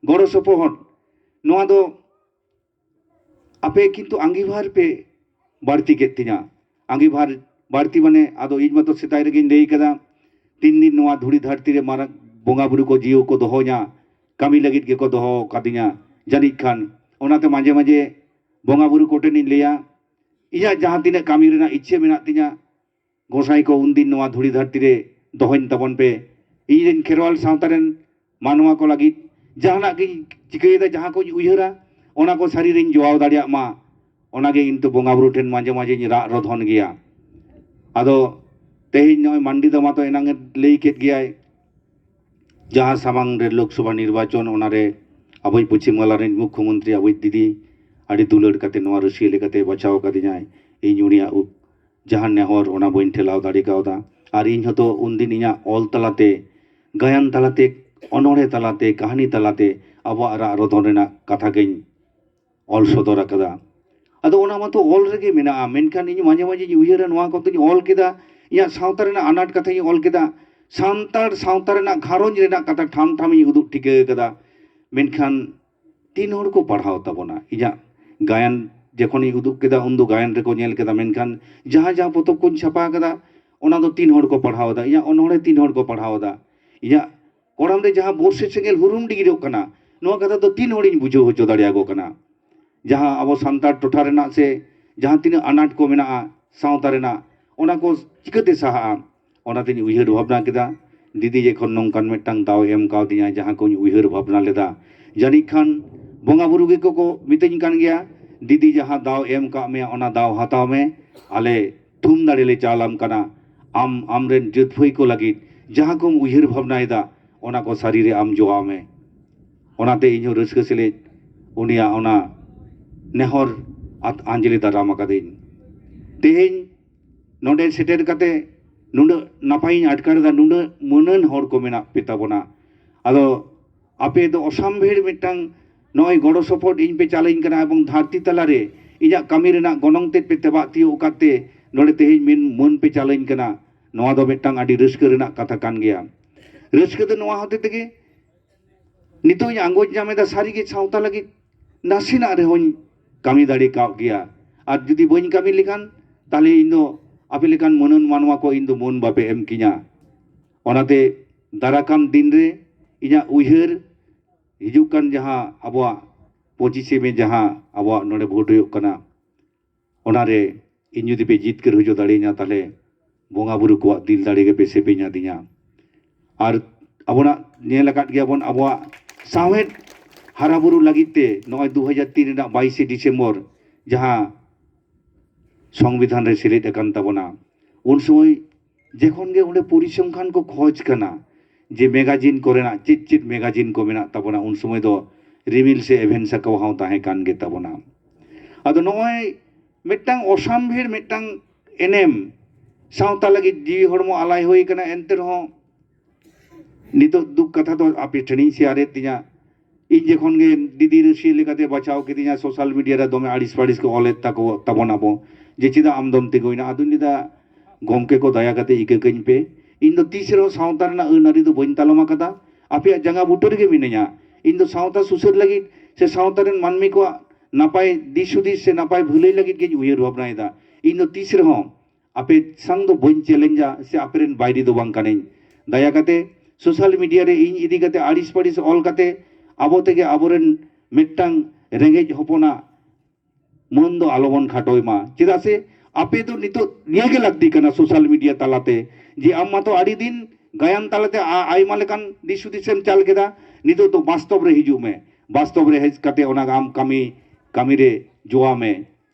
ᱜᱚᱲᱚ ᱥᱚᱯᱚᱦᱚᱫ, ᱱᱚᱣᱟ ᱫᱚ ᱟᱯᱮ ᱠᱤᱱᱛᱩ ᱟᱸᱜᱤᱵᱷᱟᱨ ᱯᱮ ᱵᱟᱹᱲᱛᱤ ᱠᱮᱫ ᱛᱤᱧᱟ᱾ ᱟᱸᱜᱤᱵᱷᱟᱨ ᱵᱟᱹᱲᱛᱤ ᱢᱟᱱᱮ, ᱟᱫᱚ ᱤᱧ ᱢᱟᱛᱚ ᱥᱮᱫᱟᱭ ᱨᱮᱜᱮᱧ ᱞᱟᱹᱭ ᱠᱟᱫᱟ, ᱛᱤᱱ ᱫᱤᱱ ᱱᱚᱣᱟ ᱫᱷᱩᱲᱤ ᱫᱷᱟᱹᱨᱛᱤ ᱨᱮ ᱢᱟᱨᱟᱝ ᱵᱚᱸᱜᱟ ᱵᱩᱨᱩ ᱠᱚ ᱡᱤᱣᱤ ᱠᱚ ᱫᱚᱦᱚᱧᱟ, ᱠᱟᱹᱢᱤ ᱞᱟᱹᱜᱤᱫ ᱜᱮᱠᱚ ᱫᱚᱦᱚ ᱠᱟᱫᱤᱧᱟ ᱡᱟᱹᱱᱤᱡ ᱠᱷᱟᱱ᱾ ᱚᱱᱟᱛᱮ ᱢᱟᱡᱷᱮ ᱢᱟᱡᱷᱮ ᱵᱚᱸᱜᱟ ᱵᱩᱨᱩ ᱠᱚᱴᱷᱮᱱᱤᱧ ᱞᱟᱹᱭᱟ, ᱤᱧᱟᱹᱜ ᱡᱟᱦᱟᱸ ᱛᱤᱱᱟᱹᱜ ᱠᱟᱹᱢᱤ ᱨᱮᱱᱟᱜ ᱤᱪᱪᱷᱟᱹ ᱢᱮᱱᱟᱜ ᱛᱤᱧᱟ, ᱜᱚᱸᱥᱟᱭ ᱠᱚ ᱩᱱᱫᱤᱱ ᱱᱚᱣᱟ ᱫᱷᱩᱲᱤ ᱫᱷᱟᱹᱨᱛᱤ ᱨᱮ ᱫᱚᱦᱚᱧ ᱛᱟᱵᱚᱱ ᱯᱮ᱾ ᱤᱧ ᱨᱮᱱ ᱠᱷᱮᱨᱣᱟᱞ ᱥᱟᱶᱛᱟ ᱨᱮᱱ ᱢᱟᱱᱣᱟ ᱠᱚ ᱞᱟᱹᱜᱤᱫ ᱡᱟᱦᱟᱱᱟᱜ ᱜᱤᱧ ᱪᱤᱠᱟᱹᱭᱮᱫᱟ, ᱡᱟᱦᱟᱸ ᱠᱚᱧ ᱩᱭᱦᱟᱹᱨᱟ, ᱚᱱᱟ ᱠᱚ ᱥᱟᱹᱨᱤ ᱨᱤᱧ ᱡᱚᱣᱟᱣ ᱫᱟᱲᱮᱭᱟᱜ ᱢᱟ, ᱚᱱᱟᱜᱮ ᱤᱧ ᱫᱚ ᱵᱚᱸᱜᱟ ᱵᱩᱨᱩ ᱴᱷᱮᱱ ᱢᱟᱡᱷᱮ ᱢᱟᱡᱷᱮᱧ ᱨᱟᱜ ᱨᱚᱫᱷᱚᱱ ᱜᱮᱭᱟ᱾ ᱟᱫᱚ ᱛᱮᱦᱮᱧ ᱱᱚᱜᱼᱚᱭ ᱢᱟᱱᱰᱤ ᱫᱟ ᱢᱟᱛᱚ ᱮᱱᱟᱝ ᱮ ᱞᱟᱹᱭ ᱠᱮᱫ ᱜᱮᱭᱟᱭ, ᱡᱟᱦᱟᱸ ᱥᱟᱢᱟᱝ ᱨᱮ ᱞᱳᱠᱥᱚᱵᱷᱟ ᱱᱤᱨᱵᱟᱪᱚᱱ, ᱚᱱᱟᱨᱮ ᱟᱵᱚᱭᱤᱡ ᱯᱚᱪᱷᱤᱢ ᱵᱟᱝᱞᱟ ᱨᱮᱱ ᱢᱩᱠᱠᱷᱚᱢᱚᱱᱛᱨᱤ, ᱟᱵᱚᱭᱤᱡ ᱫᱤᱫᱤ ᱟᱹᱰᱤ ᱫᱩᱞᱟᱹᱲ ᱠᱟᱛᱮ ᱱᱚᱣᱟ ᱨᱟᱹᱥᱤᱭᱟᱹ ᱞᱮᱠᱟᱛᱮ ᱵᱟᱪᱷᱟᱣ ᱟᱠᱟᱫᱤᱧᱟᱭ᱾ ᱤᱧ ᱩᱱᱤᱭᱟᱜ ᱩᱯ-, ᱡᱟᱦᱟᱸ ᱱᱮᱦᱚᱨ, ᱚᱱᱟ ᱵᱟᱹᱧ ᱴᱷᱮᱞᱟᱣ ᱫᱟᱲᱮ ᱠᱟᱣᱫᱟ᱾ ᱟᱨ ᱤᱧ ᱦᱚᱸᱛᱚ ᱩᱱᱫᱤᱱ ᱤᱧᱟᱹᱜ ᱚᱞ ᱛᱟᱞᱟᱛᱮ, ᱜᱟᱭᱟᱱ ᱛᱟᱞᱟᱛᱮ, ᱚᱱᱚᱬᱦᱮ ᱛᱟᱞᱟᱛᱮ, ᱠᱟᱹᱦᱱᱤ ᱛᱟᱞᱟᱛᱮ ᱟᱵᱚᱣᱟᱜ ᱨᱟᱜ ᱨᱚᱫᱷᱚᱱ ᱨᱮᱱᱟᱜ ᱠᱟᱛᱷᱟ ᱜᱤᱧ ᱚᱞ ᱥᱚᱫᱚᱨ ᱟᱠᱟᱫᱟ᱾ ᱟᱫᱚ ᱚᱱᱟ ᱢᱟᱛᱚ ᱚᱞ ᱨᱮᱜᱮ ᱢᱮᱱᱟᱜᱼᱟ, ᱢᱮᱱᱠᱷᱟᱱ ᱤᱧ ᱢᱟᱡᱷᱮ ᱢᱟᱡᱷᱮᱧ ᱩᱭᱦᱟᱹᱨᱟ, ᱱᱚᱣᱟ ᱠᱚᱫᱚᱧ ᱚᱞ ᱠᱮᱫᱟ, ᱤᱧᱟᱹᱜ ᱥᱟᱶᱛᱟ ᱨᱮᱱᱟᱜ ᱟᱱᱟᱴ ᱠᱟᱛᱷᱟᱧ ᱚᱞ ᱠᱮᱫᱟ, ᱥᱟᱱᱛᱟᱲ ᱥᱟᱶᱛᱟ ᱨᱮᱱᱟᱜ ᱜᱷᱟᱨᱚᱸᱡᱽ ᱨᱮᱱᱟᱜ ᱠᱟᱛᱷᱟ ᱴᱷᱟᱢ ᱴᱷᱟᱢᱤᱧ ᱩᱫᱩᱜ ᱴᱷᱤᱠᱟᱹ ᱠᱟᱫᱟ, ᱢᱮᱱᱠᱷᱟᱱ ᱛᱤᱱ ᱦᱚᱲ ᱠᱚ ᱯᱟᱲᱦᱟᱣ ᱛᱟᱵᱚᱱᱟ? ᱤᱧᱟᱹᱜ ᱜᱟᱭᱟᱱ ᱡᱚᱠᱷᱚᱱᱤᱧ ᱩᱫᱩᱜ ᱠᱮᱫᱟ, ᱩᱱᱫᱚ ᱜᱟᱭᱟᱱ ᱨᱮᱠᱚ ᱧᱮᱞ ᱠᱮᱫᱟ, ᱢᱮᱱᱠᱷᱟᱱ ᱡᱟᱦᱟᱸ ᱡᱟᱦᱟᱸ ᱯᱚᱛᱚᱵ ᱠᱚᱧ ᱪᱷᱟᱯᱟ ᱠᱟᱫᱟ, ᱚᱱᱟ ᱫᱚ ᱛᱤᱱ ᱦᱚᱲ ᱠᱚ ᱯᱟᱲᱦᱟᱣ ᱮᱫᱟ? ᱤᱧᱟᱹᱜ ᱚᱱᱚᱬᱦᱮ ᱛᱤᱱ ᱦᱚᱲ ᱠᱚ ᱯᱟᱲᱦᱟᱣ ᱮᱫᱟ? ᱤᱧᱟᱹᱜ ᱠᱚᱲᱟᱢ ᱨᱮ ᱡᱟᱦᱟᱸ ᱵᱚᱨᱥᱮ ᱥᱮᱸᱜᱮᱞ ᱦᱩᱨᱩᱢ ᱰᱤᱜᱤᱨᱚᱜ ᱠᱟᱱᱟ, ᱱᱚᱣᱟ ᱠᱟᱛᱷᱟ ᱫᱚ ᱛᱤᱱ ᱦᱚᱲᱤᱧ ᱵᱩᱡᱷᱟᱹᱣ ᱦᱚᱪᱚ ᱫᱟᱲᱮᱭᱟᱠᱚ ᱠᱟᱱᱟ? ᱡᱟᱦᱟᱸ ᱟᱵᱚ ᱥᱟᱱᱛᱟᱲ ᱴᱚᱴᱷᱟ ᱨᱮᱱᱟᱜ ᱥᱮ ᱡᱟᱦᱟᱸ ᱛᱤᱱᱟᱹᱜ ᱟᱱᱟᱴ ᱠᱚ ᱢᱮᱱᱟᱜᱼᱟ ᱥᱟᱶᱛᱟ ᱨᱮᱱᱟᱜ, ᱚᱱᱟ ᱠᱚ ᱪᱤᱠᱟᱹᱛᱮ ᱥᱟᱦᱟᱜᱼᱟ? ᱚᱱᱟᱛᱤᱧ ᱩᱭᱦᱟᱹᱨ ᱵᱷᱟᱵᱽᱱᱟ ᱠᱮᱫᱟ, ᱫᱤᱫᱤ ᱡᱚᱠᱷᱚᱱ ᱱᱚᱝᱠᱟᱱ ᱢᱤᱫᱴᱟᱝ ᱫᱟᱣ ᱮ ᱮᱢ ᱠᱟᱣᱫᱤᱧᱟ, ᱡᱟᱦᱟᱸ ᱠᱚᱧ ᱩᱭᱦᱟᱹᱨ ᱵᱷᱟᱵᱽᱱᱟ ᱞᱮᱫᱟ, ᱡᱟᱹᱱᱤᱡ ᱠᱷᱟᱱ ᱵᱚᱸᱜᱟ ᱵᱩᱨᱩ ᱜᱮᱠᱚ ᱠᱚ ᱢᱤᱛᱟᱹᱧ ᱠᱟᱱ ᱜᱮᱭᱟ, "ᱫᱤᱫᱤ, ᱡᱟᱦᱟᱸ ᱫᱟᱣ ᱮᱢ ᱠᱟᱜ ᱢᱮᱭᱟ, ᱚᱱᱟ ᱫᱟᱣ ᱦᱟᱛᱟᱣ ᱢᱮ, ᱟᱞᱮ ᱛᱷᱩᱢ ᱫᱟᱲᱮ ᱞᱮ ᱪᱟᱞᱟᱢ ᱠᱟᱱᱟ, ᱟᱢ ᱟᱢᱨᱮᱱ ᱡᱟᱹᱛ ᱵᱷᱟᱹᱭ ᱠᱚ ᱞᱟᱹᱜᱤᱫ ᱡᱟᱦᱟᱸ ᱠᱚᱢ ᱩᱭᱦᱟᱹᱨ ᱵᱷᱟᱵᱽᱱᱟᱭᱮᱫᱟ, ᱚᱱᱟ ᱠᱚ ᱥᱟᱹᱨᱤ ᱨᱮ ᱟᱢ ᱡᱚᱣᱟᱣ ᱢᱮ᱾" ᱚᱱᱟᱛᱮ ᱤᱧᱦᱚᱸ ᱨᱟᱹᱥᱠᱟᱹ ᱥᱮᱞᱮᱫ ᱩᱱᱤᱭᱟᱜ ᱚᱱᱟ ᱱᱮᱦᱚᱨ ᱟᱛ-, ᱟᱸᱡᱽᱞᱤ ᱫᱟᱨᱟᱢ ᱟᱠᱟᱫᱟᱹᱧ᱾ ᱛᱮᱦᱮᱧ ᱱᱚᱰᱮ ᱥᱮᱴᱮᱨ ᱠᱟᱛᱮ ᱱᱩᱱᱟᱹᱜ ᱱᱟᱯᱟᱭᱤᱧ ᱟᱴᱠᱟᱨ ᱮᱫᱟ, ᱱᱩᱱᱟᱹᱜ ᱢᱟᱹᱱᱟᱱ ᱦᱚᱲ ᱠᱚ ᱢᱮᱱᱟᱜ ᱯᱮ ᱛᱟᱵᱚᱱᱟ᱾ ᱟᱫᱚ ᱟᱯᱮ ᱫᱚ ᱚᱥᱟᱢᱵᱷᱮᱲ ᱢᱤᱫᱴᱟᱝ ᱱᱚᱜᱼᱚᱭ ᱜᱚᱲᱚ ᱥᱚᱯᱚᱦᱚᱫ ᱤᱧ ᱯᱮ ᱪᱟᱞᱟᱹᱧ ᱠᱟᱱᱟ, ᱮᱵᱚᱝ ᱫᱷᱟᱹᱨᱛᱤ ᱛᱟᱞᱟᱨᱮ ᱤᱧᱟᱹᱜ ᱠᱟᱹᱢᱤ ᱨᱮᱱᱟᱜ ᱜᱚᱱᱚᱝ ᱛᱮᱫ ᱯᱮ ᱛᱮᱵᱟᱜ ᱛᱤᱭᱳᱜ ᱟᱠᱟᱫ ᱛᱮ ᱱᱚᱰᱮ ᱛᱮᱦᱮᱧ ᱢᱤᱱ-, ᱢᱟᱹᱱ ᱯᱮ ᱪᱟᱞᱟᱹᱧ ᱠᱟᱱᱟ᱾ ᱱᱚᱣᱟ ᱫᱚ ᱢᱤᱫᱴᱟᱝ ᱟᱹᱰᱤ ᱨᱟᱹᱥᱠᱟᱹ ᱨᱮᱱᱟᱜ ᱠᱟᱛᱷᱟ ᱠᱟᱱ ᱜᱮᱭᱟ᱾ ᱨᱟᱹᱥᱠᱟᱹ ᱫᱚ ᱱᱚᱣᱟ ᱦᱚᱛᱮ ᱛᱮᱜᱮ ᱱᱤᱛᱚᱜ ᱤᱧ ᱟᱸᱜᱚᱪ ᱧᱟᱢ ᱮᱫᱟ, ᱥᱟᱹᱨᱤᱜᱮ ᱥᱟᱶᱛᱟ ᱞᱟᱹᱜᱤᱫ ᱱᱟᱥᱮᱱᱟᱜ ᱨᱮᱦᱚᱸᱧ ᱠᱟᱹᱢᱤ ᱫᱟᱲᱮ ᱠᱟᱣᱜ ᱜᱮᱭᱟ᱾ ᱟᱨ ᱡᱩᱫᱤ ᱵᱟᱹᱧ ᱠᱟᱹᱢᱤ ᱞᱮᱠᱷᱟᱱ, ᱛᱟᱦᱞᱮ ᱤᱧ ᱫᱚ ᱟᱯᱮ ᱞᱮᱠᱟᱱ ᱢᱟᱹᱱᱟᱱ ᱢᱟᱱᱣᱟ ᱠᱚ ᱤᱧ ᱫᱚ ᱢᱟᱹᱱ ᱵᱟᱯᱮ ᱮᱢ ᱠᱤᱧᱟ᱾ ᱚᱱᱟᱛᱮ ᱫᱟᱨᱟᱠᱟᱱ ᱫᱤᱱ ᱨᱮ ᱤᱧᱟᱹᱜ ᱩᱭᱦᱟᱹᱨ ᱦᱤᱡᱩᱜ ᱠᱟᱱ ᱡᱟᱦᱟᱸ ᱟᱵᱚᱣᱟᱜ ᱯᱚᱸᱪᱤᱥᱮ ᱢᱮ ᱡᱟᱦᱟᱸ ᱟᱵᱚᱣᱟᱜ ᱱᱚᱰᱮ ᱵᱷᱳᱴ ᱦᱩᱭᱩᱜ ᱠᱟᱱᱟ, ᱚᱱᱟᱨᱮ ᱤᱧ ᱡᱩᱫᱤ ᱯᱮ ᱡᱤᱛᱠᱟᱹᱨ ᱦᱚᱪᱚ ᱫᱟᱲᱮᱭᱟᱹᱧᱟ, ᱛᱟᱦᱞᱮ ᱵᱚᱸᱜᱟ ᱵᱩᱨᱩ ᱠᱚᱣᱟᱜ ᱫᱤᱞ ᱫᱟᱲᱮ ᱜᱮᱯᱮ ᱥᱮᱯᱮᱧ ᱟᱹᱫᱤᱧᱟ᱾ ᱟᱨ ᱟᱵᱚᱱᱟᱜ ᱧᱮᱞ ᱟᱠᱟᱫ ᱜᱮᱭᱟᱵᱚᱱ, ᱟᱵᱚᱣᱟᱜ ᱥᱟᱶᱦᱮᱫ ᱦᱟᱨᱟ ᱵᱩᱨᱩ ᱞᱟᱹᱜᱤᱫ ᱛᱮ ᱱᱚᱜᱼᱚᱭ ᱫᱩ ᱦᱟᱡᱟᱨ ᱛᱤᱱ ᱨᱮᱱᱟᱜ ᱵᱟᱭᱤᱥᱮ ᱰᱤᱥᱮᱢᱵᱚᱨ ᱡᱟᱦᱟᱸ ᱥᱚᱝᱵᱤᱫᱷᱟᱱ ᱨᱮ ᱥᱮᱞᱮᱫ ᱟᱠᱟᱱ ᱛᱟᱵᱚᱱᱟ, ᱩᱱ ᱥᱚᱢᱚᱭ ᱡᱚᱠᱷᱚᱱ ᱜᱮ ᱚᱸᱰᱮ ᱯᱚᱨᱤᱥᱚᱝᱠᱷᱟᱱ ᱠᱚ ᱠᱷᱚᱡᱽ ᱠᱟᱱᱟ ᱡᱮ ᱢᱮᱜᱟᱡᱤᱱ ᱠᱚᱨᱮᱱᱟᱜ ᱪᱮᱫ ᱪᱮᱫ ᱢᱮᱜᱟᱡᱤᱱ ᱠᱚ ᱢᱮᱱᱟᱜ ᱛᱟᱵᱚᱱᱟ, ᱩᱱ ᱥᱚᱢᱚᱭ ᱫᱚ ᱨᱤᱢᱤᱞ ᱥᱮ ᱮᱵᱷᱮᱱ ᱥᱟᱠᱟᱣᱟ ᱦᱚᱸ ᱛᱟᱦᱮᱸ ᱠᱟᱱ ᱜᱮ ᱛᱟᱵᱚᱱᱟ᱾ ᱟᱫᱚ ᱱᱚᱜᱼᱚᱭ ᱢᱤᱫᱴᱟᱝ ᱚᱥᱟᱢᱵᱷᱮᱲ ᱢᱤᱫᱴᱟᱝ ᱮᱱᱮᱢ ᱥᱟᱶᱛᱟ ᱞᱟᱹᱜᱤᱫ ᱡᱤᱣᱤ ᱦᱚᱲᱢᱚ ᱟᱞᱟᱭ ᱦᱩᱭ ᱠᱟᱱᱟ᱾ ᱮᱱᱛᱮ ᱨᱮᱦᱚᱸ ᱱᱤᱛᱚᱜ ᱫᱩᱠ ᱠᱟᱛᱷᱟ ᱫᱚ ᱟᱯᱮ ᱴᱷᱮᱱᱤᱧ ᱥᱮᱭᱟᱨᱮᱫ ᱛᱤᱧᱟ᱾ ᱤᱧ ᱡᱚᱠᱷᱚᱱ ᱜᱮ ᱫᱤᱫᱤ ᱨᱟᱹᱥᱤᱭᱟᱹ ᱞᱮᱠᱟᱛᱮ ᱵᱟᱪᱷᱟᱣ ᱠᱤᱫᱤᱧᱟ ᱥᱳᱥᱟᱞ ᱢᱤᱰᱤᱭᱟ ᱨᱮ, ᱫᱚᱢᱮ ᱟᱹᱲᱤᱥ ᱯᱟᱹᱲᱤᱥ ᱠᱚ ᱚᱞᱮᱫ ᱛᱟᱠᱚ ᱛᱟᱵᱚᱱ ᱟᱵᱚ, ᱡᱮ ᱪᱮᱫᱟᱜ ᱟᱢ ᱫᱚᱢ ᱛᱤᱸᱜᱩᱭᱮᱱᱟ? ᱟᱫᱚᱧ ᱞᱟᱹᱭᱫᱟ, ᱜᱚᱢᱠᱮ ᱠᱚ, ᱫᱟᱭᱟ ᱠᱟᱛᱮ ᱤᱠᱟᱹ ᱠᱟᱹᱧ ᱯᱮ᱾ ᱤᱧ ᱫᱚ ᱛᱤᱥ ᱨᱮᱦᱚᱸ ᱥᱟᱶᱛᱟ ᱨᱮᱱᱟᱜ ᱟᱹᱱ ᱟᱹᱨᱤ ᱫᱚ ᱵᱟᱹᱧ ᱛᱟᱞᱚᱢ ᱟᱠᱟᱫᱟ᱾ ᱟᱯᱮᱭᱟᱜ ᱡᱟᱸᱜᱟ ᱵᱩᱴᱟᱹ ᱨᱮᱜᱮ ᱢᱤᱱᱟᱹᱧᱟ᱾ ᱤᱧ ᱫᱚ ᱥᱟᱶᱛᱟ ᱥᱩᱥᱟᱹᱨ ᱞᱟᱹᱜᱤᱫ ᱥᱮ ᱥᱟᱶᱛᱟ ᱨᱮᱱ ᱢᱟᱹᱱᱢᱤ ᱠᱚᱣᱟᱜ ᱱᱟᱯᱟᱭ ᱫᱤᱥ ᱦᱩᱫᱤᱥ ᱥᱮ ᱱᱟᱯᱟᱭ ᱵᱷᱟᱹᱞᱟᱹᱭ ᱞᱟᱹᱜᱤᱫ ᱜᱤᱧ ᱩᱭᱦᱟᱹᱨ ᱵᱷᱟᱵᱽᱱᱟᱭᱮᱫᱟ᱾ ᱤᱧ ᱫᱚ ᱛᱤᱥ ᱨᱮᱦᱚᱸ ᱟᱯᱮ ᱥᱟᱝ ᱫᱚ ᱵᱟᱹᱧ ᱪᱮᱞᱮᱧᱡᱟ ᱥᱮ ᱟᱯᱮ ᱨᱮᱱ ᱵᱟᱭᱨᱤ ᱫᱚ ᱵᱟᱝ ᱠᱟᱹᱱᱟᱹᱧ᱾ ᱫᱟᱭᱟ ᱠᱟᱛᱮ ᱥᱳᱥᱟᱞ ᱢᱤᱰᱤᱭᱟ ᱨᱮ ᱤᱧ ᱤᱫᱤ ᱠᱟᱛᱮ ᱟᱹᱲᱤᱥ ᱯᱟᱹᱲᱤᱥ ᱚᱞ ᱠᱟᱛᱮ ᱟᱵᱚ ᱛᱮᱜᱮ ᱟᱵᱚᱨᱮᱱ ᱢᱤᱫᱴᱟᱝ ᱨᱮᱸᱜᱮᱡ ᱦᱚᱯᱚᱱᱟᱜ ᱢᱟᱹᱱ ᱫᱚ ᱟᱞᱚᱵᱚᱱ ᱠᱷᱟᱴᱚᱭ ᱢᱟ᱾ ᱪᱮᱫᱟᱜ ᱥᱮ ᱟᱯᱮ ᱫᱚ ᱱᱤᱛᱚᱜ ᱱᱤᱭᱟᱹ ᱜᱮ ᱞᱟᱹᱠᱛᱤ ᱠᱟᱱᱟ ᱥᱳᱥᱟᱞ ᱢᱤᱰᱤᱭᱟ ᱛᱟᱞᱟᱛᱮ, ᱡᱮ ᱟᱢ ᱢᱟᱛᱚ ᱟᱹᱰᱤ ᱫᱤᱱ ᱜᱟᱭᱟᱱ ᱛᱟᱞᱟᱛᱮ ᱟ- ᱟᱭᱢᱟ ᱞᱮᱠᱟᱱ ᱫᱤᱥ ᱦᱩᱫᱤᱥ ᱮᱢ ᱪᱟᱞ ᱠᱮᱫᱟ᱾ ᱱᱤᱛᱚᱜ ᱫᱚ ᱵᱟᱥᱛᱚᱵ ᱨᱮ ᱦᱤᱡᱩᱜ ᱢᱮ, ᱵᱟᱥᱛᱚᱵ ᱨᱮ ᱦᱮᱡ ᱠᱟᱛᱮ ᱚᱱᱟ ᱟᱢ ᱠᱟᱹᱢᱤ ᱠᱟᱹᱢᱤ ᱨᱮ ᱡᱚᱣᱟᱣ ᱢᱮ᱾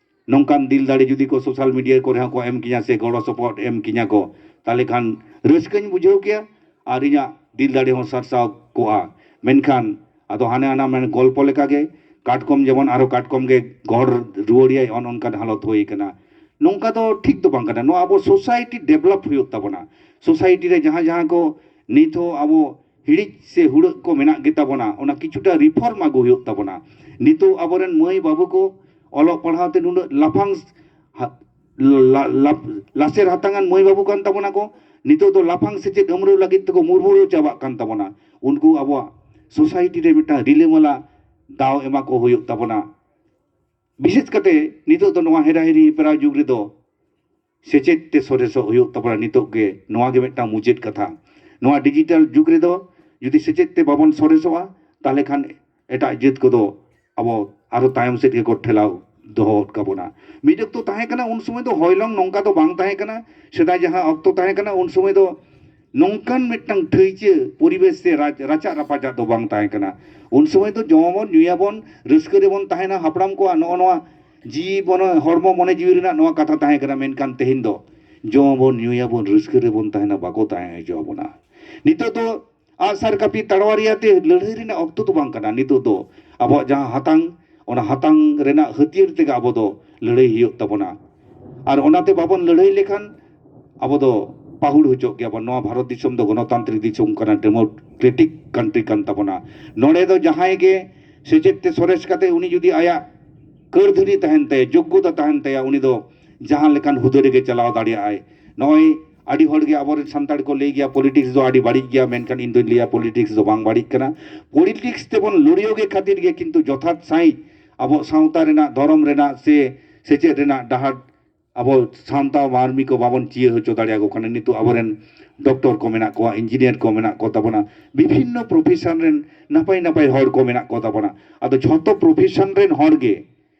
ᱱᱚᱝᱠᱟᱱ ᱫᱤᱞ ᱫᱟᱲᱮ ᱡᱩᱫᱤ ᱠᱚ ᱥᱳᱥᱟᱞ ᱢᱤᱰᱤᱭᱟ ᱠᱚᱨᱮ ᱦᱚᱸ ᱠᱚ ᱮᱢ ᱠᱤᱧᱟ ᱥᱮ ᱜᱚᱲᱚ ᱥᱚᱯᱚᱦᱚᱫ ᱮᱢ ᱠᱤᱧᱟ ᱠᱚ, ᱛᱟᱦᱚᱞᱮ ᱠᱷᱟᱱ ᱨᱟᱹᱥᱠᱟᱹᱧ ᱵᱩᱡᱷᱟᱹᱣ ᱠᱮᱭᱟ ᱟᱨ ᱤᱧᱟᱹᱜ ᱫᱤᱞ ᱫᱟᱲᱮ ᱦᱚᱸ ᱥᱟᱨᱥᱟᱣ ᱠᱚᱜᱼᱟ᱾ ᱢᱮᱱᱠᱷᱟᱱ ᱟᱫᱚ ᱦᱟᱱᱮ ᱦᱟᱱᱟ ᱢᱮᱱ ᱜᱚᱞᱯᱚ ᱞᱮᱠᱟᱜᱮ ᱠᱟᱴᱠᱚᱢ ᱡᱮᱢᱚᱱ ᱟᱨᱚ ᱠᱟᱴᱠᱚᱢ ᱜᱮ ᱜᱚᱦᱚᱲ ᱨᱩᱣᱟᱹᱲᱮᱭᱟᱭ, ᱚᱱ ᱚᱱᱠᱟᱱ ᱦᱟᱞᱚᱛ ᱦᱩᱭ ᱠᱟᱱᱟ᱾ ᱱᱚᱝᱠᱟ ᱫᱚ ᱴᱷᱤᱠ ᱫᱚ ᱵᱟᱝ ᱠᱟᱱᱟ᱾ ᱱᱚᱣᱟ ᱟᱵᱚ ᱥᱳᱥᱟᱭᱴᱤ ᱰᱮᱵᱷᱞᱚᱯ ᱦᱩᱭᱩᱜ ᱛᱟᱵᱚᱱᱟ᱾ ᱥᱳᱥᱟᱭᱴᱤ ᱨᱮ ᱡᱟᱦᱟᱸ ᱡᱟᱦᱟᱸ ᱠᱚ ᱱᱤᱛ ᱦᱚᱸ ᱟᱵᱚ ᱦᱤᱲᱤᱡ ᱥᱮ ᱦᱩᱲᱟᱹᱜ ᱠᱚ ᱢᱮᱱᱟᱜ ᱜᱮᱛᱟ ᱵᱚᱱᱟ, ᱚᱱᱟ ᱠᱤᱪᱷᱩᱴᱟ ᱨᱤᱯᱷᱚᱨᱢ ᱟᱹᱜᱩ ᱦᱩᱭᱩᱜ ᱛᱟᱵᱚᱱᱟ᱾ ᱱᱤᱛᱚᱜ ᱟᱵᱚᱨᱮᱱ ᱢᱟᱹᱭ ᱵᱟᱹᱵᱩ ᱠᱚ ᱚᱞᱚᱜ ᱯᱟᱲᱦᱟᱣ ᱛᱮ ᱱᱩᱱᱟᱹᱜ ᱞᱟᱯᱷᱟᱝ ᱦᱟ- ᱞᱟ- ᱞᱟ- ᱞᱟᱥᱮᱨ ᱦᱟᱛᱟᱝᱟᱱ ᱢᱟᱹᱭ ᱵᱟᱹᱵᱩ ᱠᱟᱱ ᱛᱟᱵᱚᱱᱟ ᱠᱚ, ᱱᱤᱛᱚᱜ ᱫᱚ ᱞᱟᱯᱷᱟᱝ ᱥᱮᱪᱮᱫ ᱦᱟᱹᱢᱨᱟᱹᱣ ᱞᱟᱹᱜᱤᱫ ᱛᱮᱠᱚ ᱢᱩᱨᱢᱩᱨᱟᱹᱣ ᱪᱟᱵᱟᱜ ᱠᱟᱱ ᱛᱟᱵᱚᱱᱟ᱾ ᱩᱱᱠᱩ ᱟᱵᱚᱣᱟᱜ ᱥᱳᱥᱟᱭᱴᱤ ᱨᱮ ᱢᱤᱫᱴᱟᱝ ᱨᱤᱞᱟᱹᱢᱟᱞᱟ ᱫᱟᱣ ᱮᱢᱟ ᱠᱚ ᱦᱩᱭᱩᱜ ᱛᱟᱵᱚᱱᱟ᱾ ᱵᱤᱥᱮᱥ ᱠᱟᱛᱮ ᱱᱤᱛᱚᱜ ᱫᱚ ᱱᱚᱣᱟ ᱦᱮᱨᱟ ᱦᱤᱨᱤ ᱦᱮᱯᱨᱟᱣ ᱡᱩᱜᱽ ᱨᱮᱫᱚ ᱥᱮᱪᱮᱫ ᱛᱮ ᱥᱚᱨᱮᱥᱚᱜ ᱦᱩᱭᱩᱜ ᱛᱟᱵᱚᱱᱟ᱾ ᱱᱤᱛᱚᱜ ᱜᱮ ᱱᱚᱣᱟ ᱜᱮ ᱢᱤᱫᱴᱟᱝ ᱢᱩᱪᱟᱹᱫ ᱠᱟᱛᱷᱟ᱾ ᱱᱚᱣᱟ ᱰᱤᱡᱤᱴᱟᱞ ᱡᱩᱜᱽ ᱨᱮᱫᱚ ᱡᱩᱫᱤ ᱥᱮᱪᱮᱫ ᱛᱮ ᱵᱟᱵᱚᱱ ᱥᱚᱨᱮᱥᱚᱜᱼᱟ, ᱛᱟᱦᱚᱞᱮ ᱠᱷᱟᱱ ᱮᱴᱟᱜ ᱡᱟᱹᱛ ᱠᱚᱫᱚ ᱟᱵᱚ ᱟᱨᱚ ᱛᱟᱭᱚᱢ ᱥᱮᱫ ᱜᱮᱠᱚ ᱴᱷᱮᱞᱟᱣ ᱫᱚᱦᱚ ᱠᱟᱵᱚᱱᱟ᱾ ᱢᱤᱫ ᱚᱠᱛᱚ ᱛᱟᱦᱮᱸ ᱠᱟᱱᱟ, ᱩᱱ ᱥᱚᱢᱚᱭ ᱫᱚ ᱦᱚᱭᱞᱚᱝ ᱱᱚᱝᱠᱟ ᱫᱚ ᱵᱟᱝ ᱛᱟᱦᱮᱸ ᱠᱟᱱᱟ᱾ ᱥᱮᱫᱟᱭ ᱡᱟᱦᱟᱸ ᱚᱠᱛᱚ ᱛᱟᱦᱮᱸ ᱠᱟᱱᱟ, ᱩᱱ ᱥᱚᱢᱚᱭ ᱫᱚ ᱱᱚᱝᱠᱟᱱ ᱢᱤᱫᱴᱟᱝ ᱴᱷᱟᱹᱭᱪᱟᱹ ᱯᱚᱨᱤᱵᱮᱥ ᱥᱮ ᱨᱟᱡᱽ- ᱨᱟᱪᱟᱜ ᱨᱟᱯᱟᱪᱟᱜ ᱫᱚ ᱵᱟᱝ ᱛᱟᱦᱮᱸ ᱠᱟᱱᱟ᱾ ᱩᱱ ᱥᱚᱢᱚᱭ ᱫᱚ ᱡᱚᱢᱟᱵᱚᱱ, ᱧᱩᱭᱟᱵᱚᱱ, ᱨᱟᱹᱥᱠᱟᱹ ᱨᱮᱵᱚᱱ ᱛᱟᱦᱮᱱᱟ᱾ ᱦᱟᱯᱲᱟᱢ ᱠᱚᱣᱟᱜ ᱱᱚᱜᱼᱚ ᱱᱚᱣᱟ ᱡᱤᱣᱤ ᱢᱚᱱᱮ, ᱦᱚᱲᱢᱚ ᱢᱚᱱᱮ ᱡᱤᱣᱤ ᱨᱮᱱᱟᱜ ᱱᱚᱣᱟ ᱠᱟᱛᱷᱟ ᱛᱟᱦᱮᱸ ᱠᱟᱱᱟ᱾ ᱢᱮᱱᱠᱷᱟᱱ ᱛᱮᱦᱮᱧ ᱫᱚ ᱡᱚᱢᱟᱵᱚᱱ, ᱧᱩᱭᱟᱵᱚᱱ, ᱨᱟᱹᱥᱠᱟᱹ ᱨᱮᱵᱚᱱ ᱛᱟᱦᱮᱱᱟ, ᱵᱟᱠᱚ ᱛᱟᱦᱮᱸ ᱦᱚᱪᱚ ᱟᱵᱚᱱᱟ᱾ ᱱᱤᱛᱚᱜ ᱫᱚ ᱟᱜᱼᱥᱟᱨ ᱠᱟᱹᱯᱤ ᱛᱟᱲᱣᱟᱨᱤ ᱟᱛᱮ ᱞᱟᱹᱲᱦᱟᱹᱭ ᱨᱮᱱᱟᱜ ᱚᱠᱛᱚ ᱫᱚ ᱵᱟᱝ ᱠᱟᱱᱟ᱾ ᱱᱤᱛᱚᱜ ᱫᱚ ᱟᱵᱚᱣᱟᱜ ᱡᱟᱦᱟᱸ ᱦᱟᱛᱟᱝ, ᱚᱱᱟ ᱦᱟᱛᱟᱝ ᱨᱮᱱᱟᱜ ᱦᱟᱹᱛᱭᱟᱹᱨ ᱛᱮᱜᱮ ᱟᱵᱚ ᱫᱚ ᱞᱟᱹᱲᱦᱟᱹᱭ ᱦᱩᱭᱩᱜ ᱛᱟᱵᱚᱱᱟ᱾ ᱟᱨ ᱚᱱᱟᱛᱮ ᱵᱟᱵᱚᱱ ᱞᱟᱹᱲᱦᱟᱹᱭ ᱞᱮᱠᱷᱟᱱ ᱟᱵᱚ ᱫᱚ ᱯᱟᱹᱦᱩᱲ ᱦᱚᱪᱚᱜ ᱜᱮᱭᱟ ᱵᱚᱱ᱾ ᱱᱚᱣᱟ ᱵᱷᱟᱨᱚᱛ ᱫᱤᱥᱚᱢ ᱫᱚ ᱜᱚᱱᱚᱛᱟᱱᱛᱨᱤᱠ ᱫᱤᱥᱚᱢ ᱠᱟᱱᱟ, ᱰᱮᱢᱳᱠᱨᱮᱴᱤᱠ ᱠᱟᱱᱴᱨᱤ ᱠᱟᱱ ᱛᱟᱵᱚᱱᱟ᱾ ᱱᱚᱰᱮ ᱫᱚ ᱡᱟᱦᱟᱸᱭ ᱜᱮ ᱥᱮᱪᱮᱫ ᱛᱮ ᱥᱚᱨᱮᱥ ᱠᱟᱛᱮ ᱩᱱᱤ ᱡᱩᱫᱤ ᱟᱭᱟᱜ ᱠᱟᱹᱨᱫᱷᱟᱹᱱᱤ ᱛᱟᱦᱮᱱ ᱛᱟᱭᱟ, ᱡᱳᱜᱽᱜᱚᱛᱟ ᱛᱟᱦᱮᱱ ᱛᱟᱭᱟ, ᱩᱱᱤ ᱫᱚ ᱡᱟᱦᱟᱸ ᱞᱮᱠᱟᱱ ᱦᱩᱫᱟᱹ ᱨᱮᱜᱮ ᱪᱟᱞᱟᱣ ᱫᱟᱲᱮᱭᱟᱜᱼᱟᱭ᱾ ᱱᱚᱜᱼᱚᱭ ᱟᱹᱰᱤ ᱦᱚᱲ ᱜᱮ ᱟᱵᱚᱨᱮᱱ ᱥᱟᱱᱛᱟᱲ ᱠᱚ ᱞᱟᱹᱭ ᱜᱮᱭᱟ, ᱯᱚᱞᱤᱴᱤᱠᱥ ᱫᱚ ᱟᱹᱰᱤ ᱵᱟᱹᱲᱤᱡ ᱜᱮᱭᱟ, ᱢᱮᱱᱠᱷᱟᱱ ᱤᱧ ᱫᱚᱧ ᱞᱟᱹᱭᱟ ᱯᱚᱞᱤᱴᱤᱠᱥ ᱫᱚ ᱵᱟᱝ ᱵᱟᱹᱲᱤᱡ ᱠᱟᱱᱟ᱾ ᱯᱚᱞᱤᱴᱤᱠᱥ ᱛᱮᱵᱚᱱ ᱞᱟᱹᱲᱭᱟᱹᱣ ᱜᱮ ᱠᱷᱟᱹᱛᱤᱨ ᱜᱮ ᱠᱤᱱᱛᱩ ᱡᱚᱛᱷᱟᱛ ᱥᱟᱺᱦᱤᱡ ᱟᱵᱚ ᱥᱟᱶᱛᱟ ᱨᱮᱱᱟᱜ, ᱫᱷᱚᱨᱚᱢ ᱨᱮᱱᱟᱜ ᱥᱮ ᱥᱮᱪᱮᱫ ᱨᱮᱱᱟᱜ ᱰᱟᱦᱟᱨ ᱟᱵᱚ ᱥᱟᱶᱛᱟ ᱢᱟᱹᱱᱢᱤ ᱠᱚ ᱵᱟᱵᱚᱱ ᱪᱤᱭᱟᱹ ᱦᱚᱪᱚ ᱫᱟᱲᱮᱭᱟᱠᱚ ᱠᱟᱱᱟ᱾ ᱱᱤᱛᱚᱜ ᱟᱵᱚᱨᱮᱱ ᱰᱚᱠᱴᱚᱨ ᱠᱚ ᱢᱮᱱᱟᱜ ᱠᱚᱣᱟ, ᱤᱧᱡᱤᱱᱤᱭᱟᱨ ᱠᱚ ᱢᱮᱱᱟᱜ ᱠᱚ ᱛᱟᱵᱚᱱᱟ, ᱵᱤᱵᱷᱤᱱᱱᱚ ᱯᱨᱚᱯᱷᱮᱥᱚᱱ ᱨᱮᱱ ᱱᱟᱯᱟᱭ ᱱᱟᱯᱟᱭ ᱦᱚᱲ ᱠᱚ ᱢᱮᱱᱟᱜ ᱠᱚ ᱛᱟᱵᱚᱱᱟ᱾ ᱟᱫᱚ ᱡᱷᱚᱛᱚ ᱯᱨᱚᱯᱷᱮᱥᱚᱱ ᱨᱮᱱ ᱦᱚᱲ ᱜᱮ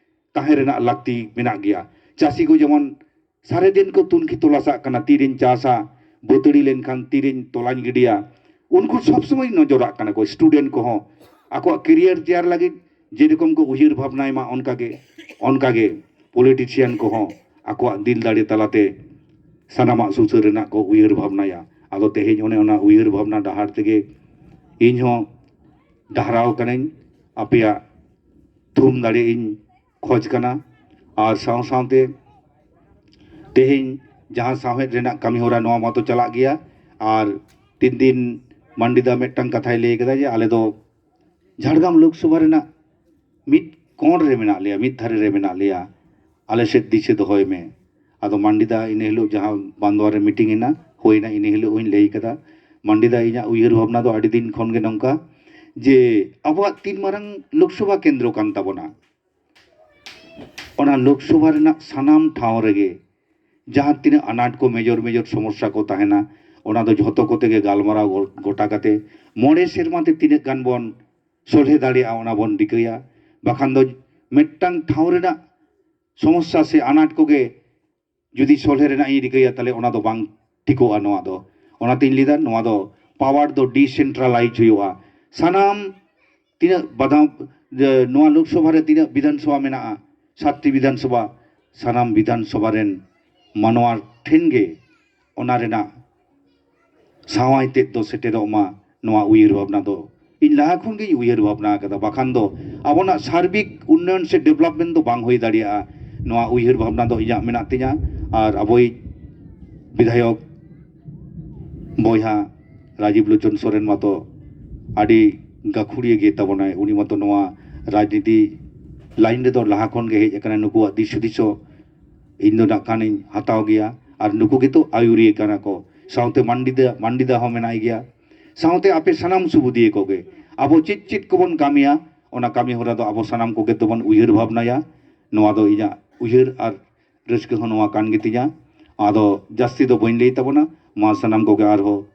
ᱛᱟᱦᱮᱸ ᱨᱮᱱᱟᱜ ᱞᱟᱹᱠᱛᱤ ᱢᱮᱱᱟᱜ ᱜᱮᱭᱟ᱾ ᱪᱟᱹᱥᱤ ᱠᱚ ᱡᱮᱢᱚᱱ ᱥᱟᱨᱮ ᱫᱤᱱ ᱠᱚ ᱛᱩᱱᱠᱷᱤ ᱛᱚᱞᱟᱥᱟᱜ ᱠᱟᱱᱟ, ᱛᱤᱨᱮᱧ ᱪᱟᱥᱟ, ᱵᱟᱹᱛᱟᱹᱲᱤ ᱞᱮᱱᱠᱷᱟᱱ ᱛᱤᱨᱮᱧ ᱛᱚᱞᱟᱧ ᱜᱤᱰᱤᱭᱟ᱾ ᱩᱱᱠᱩ ᱥᱚᱵ ᱥᱚᱢᱚᱭ ᱱᱚᱡᱚᱨᱟᱜ ᱠᱟᱱᱟ ᱠᱚ᱾ ᱥᱴᱩᱰᱮᱱᱴ ᱠᱚᱦᱚᱸ ᱟᱠᱚᱣᱟᱜ ᱠᱮᱨᱤᱭᱟᱨ ᱛᱮᱭᱟᱨ ᱞᱟᱹᱜᱤᱫ ᱡᱮᱨᱚᱠᱚᱢ ᱠᱚ ᱩᱭᱦᱟᱹᱨ ᱵᱷᱟᱵᱽᱱᱟᱭ ᱢᱟ, ᱚᱱᱠᱟᱜᱮ ᱚᱱᱠᱟᱜᱮ ᱯᱚᱞᱤᱴᱤᱥᱤᱭᱟᱱ ᱠᱚᱦᱚᱸ ᱟᱠᱚᱣᱟᱜ ᱫᱤᱞ ᱫᱟᱲᱮ ᱛᱟᱞᱟᱛᱮ ᱥᱟᱱᱟᱢᱟᱜ ᱥᱩᱥᱟᱹᱨ ᱨᱮᱱᱟᱜ ᱠᱚ ᱩᱭᱦᱟᱹᱨ ᱵᱷᱟᱵᱽᱱᱟᱭᱟ᱾ ᱟᱫᱚ ᱛᱮᱦᱮᱧ ᱚᱱᱮ ᱚᱱᱟ ᱩᱭᱦᱟᱹᱨ ᱵᱷᱟᱵᱽᱱᱟ ᱰᱟᱦᱟᱨ ᱛᱮᱜᱮ ᱤᱧ ᱦᱚᱸ ᱰᱟᱦᱨᱟᱣ ᱠᱟᱹᱱᱟᱹᱧ, ᱟᱯᱮᱭᱟᱜ ᱛᱷᱩᱢ ᱫᱟᱲᱮ ᱤᱧ ᱠᱷᱚᱡᱽ ᱠᱟᱱᱟ᱾ ᱟᱨ ᱥᱟᱶ ᱥᱟᱶᱛᱮ ᱛᱮᱦᱮᱧ ᱡᱟᱦᱟᱸ ᱥᱟᱶᱦᱮᱫ ᱨᱮᱱᱟᱜ ᱠᱟᱹᱢᱤ ᱦᱚᱨᱟ, ᱱᱚᱣᱟ ᱢᱟᱛᱚ ᱪᱟᱞᱟᱜ ᱜᱮᱭᱟ᱾ ᱟᱨ ᱛᱤᱱ ᱫᱤᱱ ᱢᱟᱱᱰᱤ ᱫᱟ ᱢᱤᱫᱴᱟᱝ ᱠᱟᱛᱷᱟᱭ ᱞᱟᱹᱭ ᱠᱟᱫᱟ ᱡᱮ ᱟᱞᱮ ᱫᱚ ᱡᱷᱟᱲᱜᱨᱟᱢ ᱞᱳᱠᱥᱚᱵᱷᱟ ᱨᱮᱱᱟᱜ ᱢᱤᱫ ᱠᱚᱬ ᱨᱮ ᱢᱮᱱᱟᱜ ᱞᱮᱭᱟ, ᱢᱤᱫ ᱫᱷᱟᱨᱮ ᱨᱮ ᱢᱮᱱᱟᱜ ᱞᱮᱭᱟ, ᱟᱞᱮ ᱥᱮᱫ ᱫᱤᱥᱟᱹ ᱫᱚᱦᱚᱭ ᱢᱮ᱾ ᱟᱫᱚ ᱢᱟᱱᱰᱤ ᱫᱟ ᱤᱱᱟᱹ ᱦᱤᱞᱳᱜ ᱡᱟᱦᱟᱸ ᱵᱟᱱᱫᱳᱣᱟ ᱨᱮ ᱢᱤᱴᱤᱝ ᱮᱱᱟ, ᱦᱩᱭᱱᱟ, ᱤᱱᱟᱹ ᱦᱤᱞᱳᱜ ᱦᱚᱸᱧ ᱞᱟᱹᱭ ᱠᱟᱫᱟ᱾ ᱢᱟᱱᱰᱤ ᱫᱟ, ᱤᱧᱟᱹᱜ ᱩᱭᱦᱟᱹᱨ ᱵᱷᱟᱵᱽᱱᱟ ᱫᱚ ᱟᱹᱰᱤ ᱫᱤᱱ ᱠᱷᱚᱱ ᱜᱮ ᱱᱚᱝᱠᱟ ᱡᱮ ᱟᱵᱚᱣᱟᱜ ᱛᱤᱱ ᱢᱟᱨᱟᱝ ᱞᱳᱠᱥᱚᱵᱷᱟ ᱠᱮᱱᱫᱨᱚ ᱠᱟᱱ ᱛᱟᱵᱚᱱᱟ, ᱚᱱᱟ ᱞᱳᱠᱥᱚᱵᱷᱟ ᱨᱮᱱᱟᱜ ᱥᱟᱱᱟᱢ ᱴᱷᱟᱶ ᱨᱮᱜᱮ ᱡᱟᱦᱟᱸ ᱛᱤᱱᱟᱹᱜ ᱟᱱᱟᱴ ᱠᱚ, ᱢᱮᱡᱚᱨ ᱢᱮᱡᱚᱨ ᱥᱚᱢᱚᱥᱥᱟ ᱠᱚ ᱛᱟᱦᱮᱱᱟ, ᱚᱱᱟ ᱫᱚ ᱡᱷᱚᱛᱚ ᱠᱚᱛᱮ ᱜᱮ ᱜᱟᱞᱢᱟᱨᱟᱣ ᱜᱚ-, ᱜᱚᱴᱟ ᱠᱟᱛᱮ ᱢᱚᱬᱮ ᱥᱮᱨᱢᱟ ᱛᱮ ᱛᱤᱱᱟᱹᱜ ᱜᱟᱱ ᱵᱚᱱ ᱥᱚᱞᱦᱮ ᱫᱟᱲᱮᱭᱟᱜᱼᱟ, ᱚᱱᱟ ᱵᱚᱱ ᱨᱤᱠᱟᱹᱭᱟ᱾ ᱵᱟᱠᱷᱟᱱ ᱫᱚ ᱢᱤᱫᱴᱟᱝ ᱴᱷᱟᱶ ᱨᱮᱱᱟᱜ ᱥᱚᱢᱚᱥᱥᱟ ᱥᱮ ᱟᱱᱟᱴ ᱠᱚᱜᱮ ᱡᱩᱫᱤ ᱥᱚᱞᱦᱮ ᱨᱮᱱᱟᱜ ᱤᱧ ᱨᱤᱠᱟᱹᱭᱟ, ᱛᱟᱦᱞᱮ ᱚᱱᱟ ᱫᱚ ᱵᱟᱝ ᱴᱷᱤᱠᱚᱜᱼᱟ᱾ ᱱᱚᱣᱟ ᱫᱚ, ᱚᱱᱟᱛᱤᱧ ᱞᱟᱹᱭᱫᱟ, ᱱᱚᱣᱟ ᱫᱚ ᱯᱟᱣᱟᱨ ᱫᱚ ᱰᱤᱥᱮᱱᱴᱨᱟᱞᱟᱭᱤᱡᱽ ᱦᱩᱭᱩᱜᱼᱟ᱾ ᱥᱟᱱᱟᱢ ᱛᱤᱱᱟᱹᱜ ᱵᱟᱫᱷᱟ, ᱡᱮ ᱱᱚᱣᱟ ᱞᱳᱠᱥᱚᱵᱷᱟ ᱨᱮ ᱛᱤᱱᱟᱹᱜ ᱵᱤᱫᱷᱟᱱᱥᱚᱵᱷᱟ ᱢᱮᱱᱟᱜᱼᱟ, ᱥᱟᱛᱴᱤ ᱵᱤᱫᱷᱟᱱᱥᱚᱵᱷᱟ, ᱥᱟᱱᱟᱢ ᱵᱤᱫᱷᱟᱱᱥᱚᱵᱷᱟ ᱨᱮᱱ ᱢᱟᱱᱣᱟ ᱴᱷᱮᱱ ᱜᱮ ᱚᱱᱟ ᱨᱮᱱᱟᱜ ᱥᱟᱶᱟᱭ ᱛᱮᱫ ᱫᱚ ᱥᱮᱴᱮᱨᱚᱜ ᱢᱟ, ᱱᱚᱣᱟ ᱩᱭᱦᱟᱹᱨ ᱵᱷᱟᱵᱽᱱᱟ ᱫᱚ ᱤᱧ ᱞᱟᱦᱟ ᱠᱷᱚᱱ ᱜᱤᱧ ᱩᱭᱦᱟᱹᱨ ᱵᱷᱟᱵᱽᱱᱟ ᱟᱠᱟᱫᱟ᱾ ᱵᱟᱠᱷᱟᱱ ᱫᱚ ᱟᱵᱚᱱᱟᱜ ᱥᱟᱨᱵᱤᱠ ᱩᱱᱱᱚᱭᱚᱱ ᱥᱮ ᱰᱮᱵᱷᱞᱚᱯᱢᱮᱱᱴ ᱫᱚ ᱵᱟᱝ ᱦᱩᱭ ᱫᱟᱲᱮᱭᱟᱜᱼᱟ᱾ ᱱᱚᱣᱟ ᱩᱭᱦᱟᱹᱨ ᱵᱷᱟᱵᱽᱱᱟ ᱫᱚ ᱤᱧᱟᱹᱜ ᱢᱮᱱᱟᱜ ᱛᱤᱧᱟ᱾ ᱟᱨ ᱟᱵᱚᱭᱤᱡ ᱵᱤᱫᱷᱟᱭᱚᱠ ᱵᱚᱭᱦᱟ ᱨᱟᱡᱤᱵ ᱞᱳᱪᱚᱱ ᱥᱚᱨᱮᱱ ᱢᱟᱛᱚ ᱟᱹᱰᱤ ᱜᱟᱹᱠᱷᱩᱲᱤᱭᱟᱹ ᱜᱮ ᱛᱟᱵᱚᱱᱟᱭ᱾ ᱩᱱᱤ ᱢᱟᱛᱚ ᱱᱚᱣᱟ ᱨᱟᱡᱽᱱᱤᱛᱤ ᱞᱟᱭᱤᱱ ᱨᱮᱫᱚ ᱞᱟᱦᱟ ᱠᱷᱚᱱ ᱜᱮ ᱦᱮᱡ ᱟᱠᱟᱱᱟᱭ᱾ ᱱᱩᱠᱩᱣᱟᱜ ᱫᱤᱥ ᱦᱩᱫᱤᱥ ᱦᱚᱸ ᱤᱧ ᱫᱚ ᱱᱟᱜ ᱠᱷᱟᱱᱤᱧ ᱦᱟᱛᱟᱣ ᱜᱮᱭᱟ᱾ ᱟᱨ ᱱᱩᱠᱩ ᱜᱮᱛᱚ ᱟᱹᱭᱩᱨᱤᱭᱟᱹ ᱠᱟᱱᱟ ᱠᱚ᱾ ᱥᱟᱶᱛᱮ ᱢᱟᱱᱰᱤᱫᱟ, ᱢᱟᱱᱰᱤᱫᱟ ᱦᱚᱸ ᱢᱮᱱᱟᱭ ᱜᱮᱭᱟ᱾ ᱥᱟᱶᱛᱮ ᱟᱯᱮ ᱥᱟᱱᱟᱢ ᱥᱩᱵᱩᱫᱤᱭᱟᱹ ᱠᱚᱜᱮ, ᱟᱵᱚ ᱪᱮᱫ ᱪᱮᱫ ᱠᱚᱵᱚᱱ ᱠᱟᱹᱢᱤᱭᱟ, ᱚᱱᱟ ᱠᱟᱹᱢᱤ ᱦᱚᱨᱟ ᱫᱚ ᱟᱵᱚ ᱥᱟᱱᱟᱢ ᱠᱚᱜᱮ ᱛᱮᱵᱚᱱ ᱩᱭᱦᱟᱹᱨ ᱵᱷᱟᱵᱽᱱᱟᱭᱟ᱾ ᱱᱚᱣᱟ ᱫᱚ ᱤᱧᱟᱹᱜ ᱩᱭᱦᱟᱹᱨ ᱟᱨ ᱨᱟᱹᱥᱠᱟᱹ ᱦᱚᱸ ᱱᱚᱣᱟ ᱠᱟᱱ ᱜᱮᱛᱤᱧᱟ᱾ ᱟᱫᱚ ᱡᱟᱹᱥᱛᱤ ᱫᱚ ᱵᱟᱹᱧ ᱞᱟᱹᱭ ᱛᱟᱵᱚᱱᱟ᱾ ᱢᱟ ᱥᱟᱱᱟᱢ ᱠᱚᱜᱮ ᱟᱨᱦᱚᱸ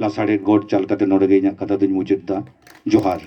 ᱞᱟᱥᱟᱲᱦᱮᱫ ᱜᱚᱰ ᱪᱟᱞ ᱠᱟᱛᱮ ᱱᱚᱰᱮ ᱜᱮ ᱤᱧᱟᱹᱜ ᱠᱟᱛᱷᱟ ᱫᱚᱧ ᱢᱩᱪᱟᱹᱫ ᱫᱟ᱾ ᱡᱚᱦᱟᱨ᱾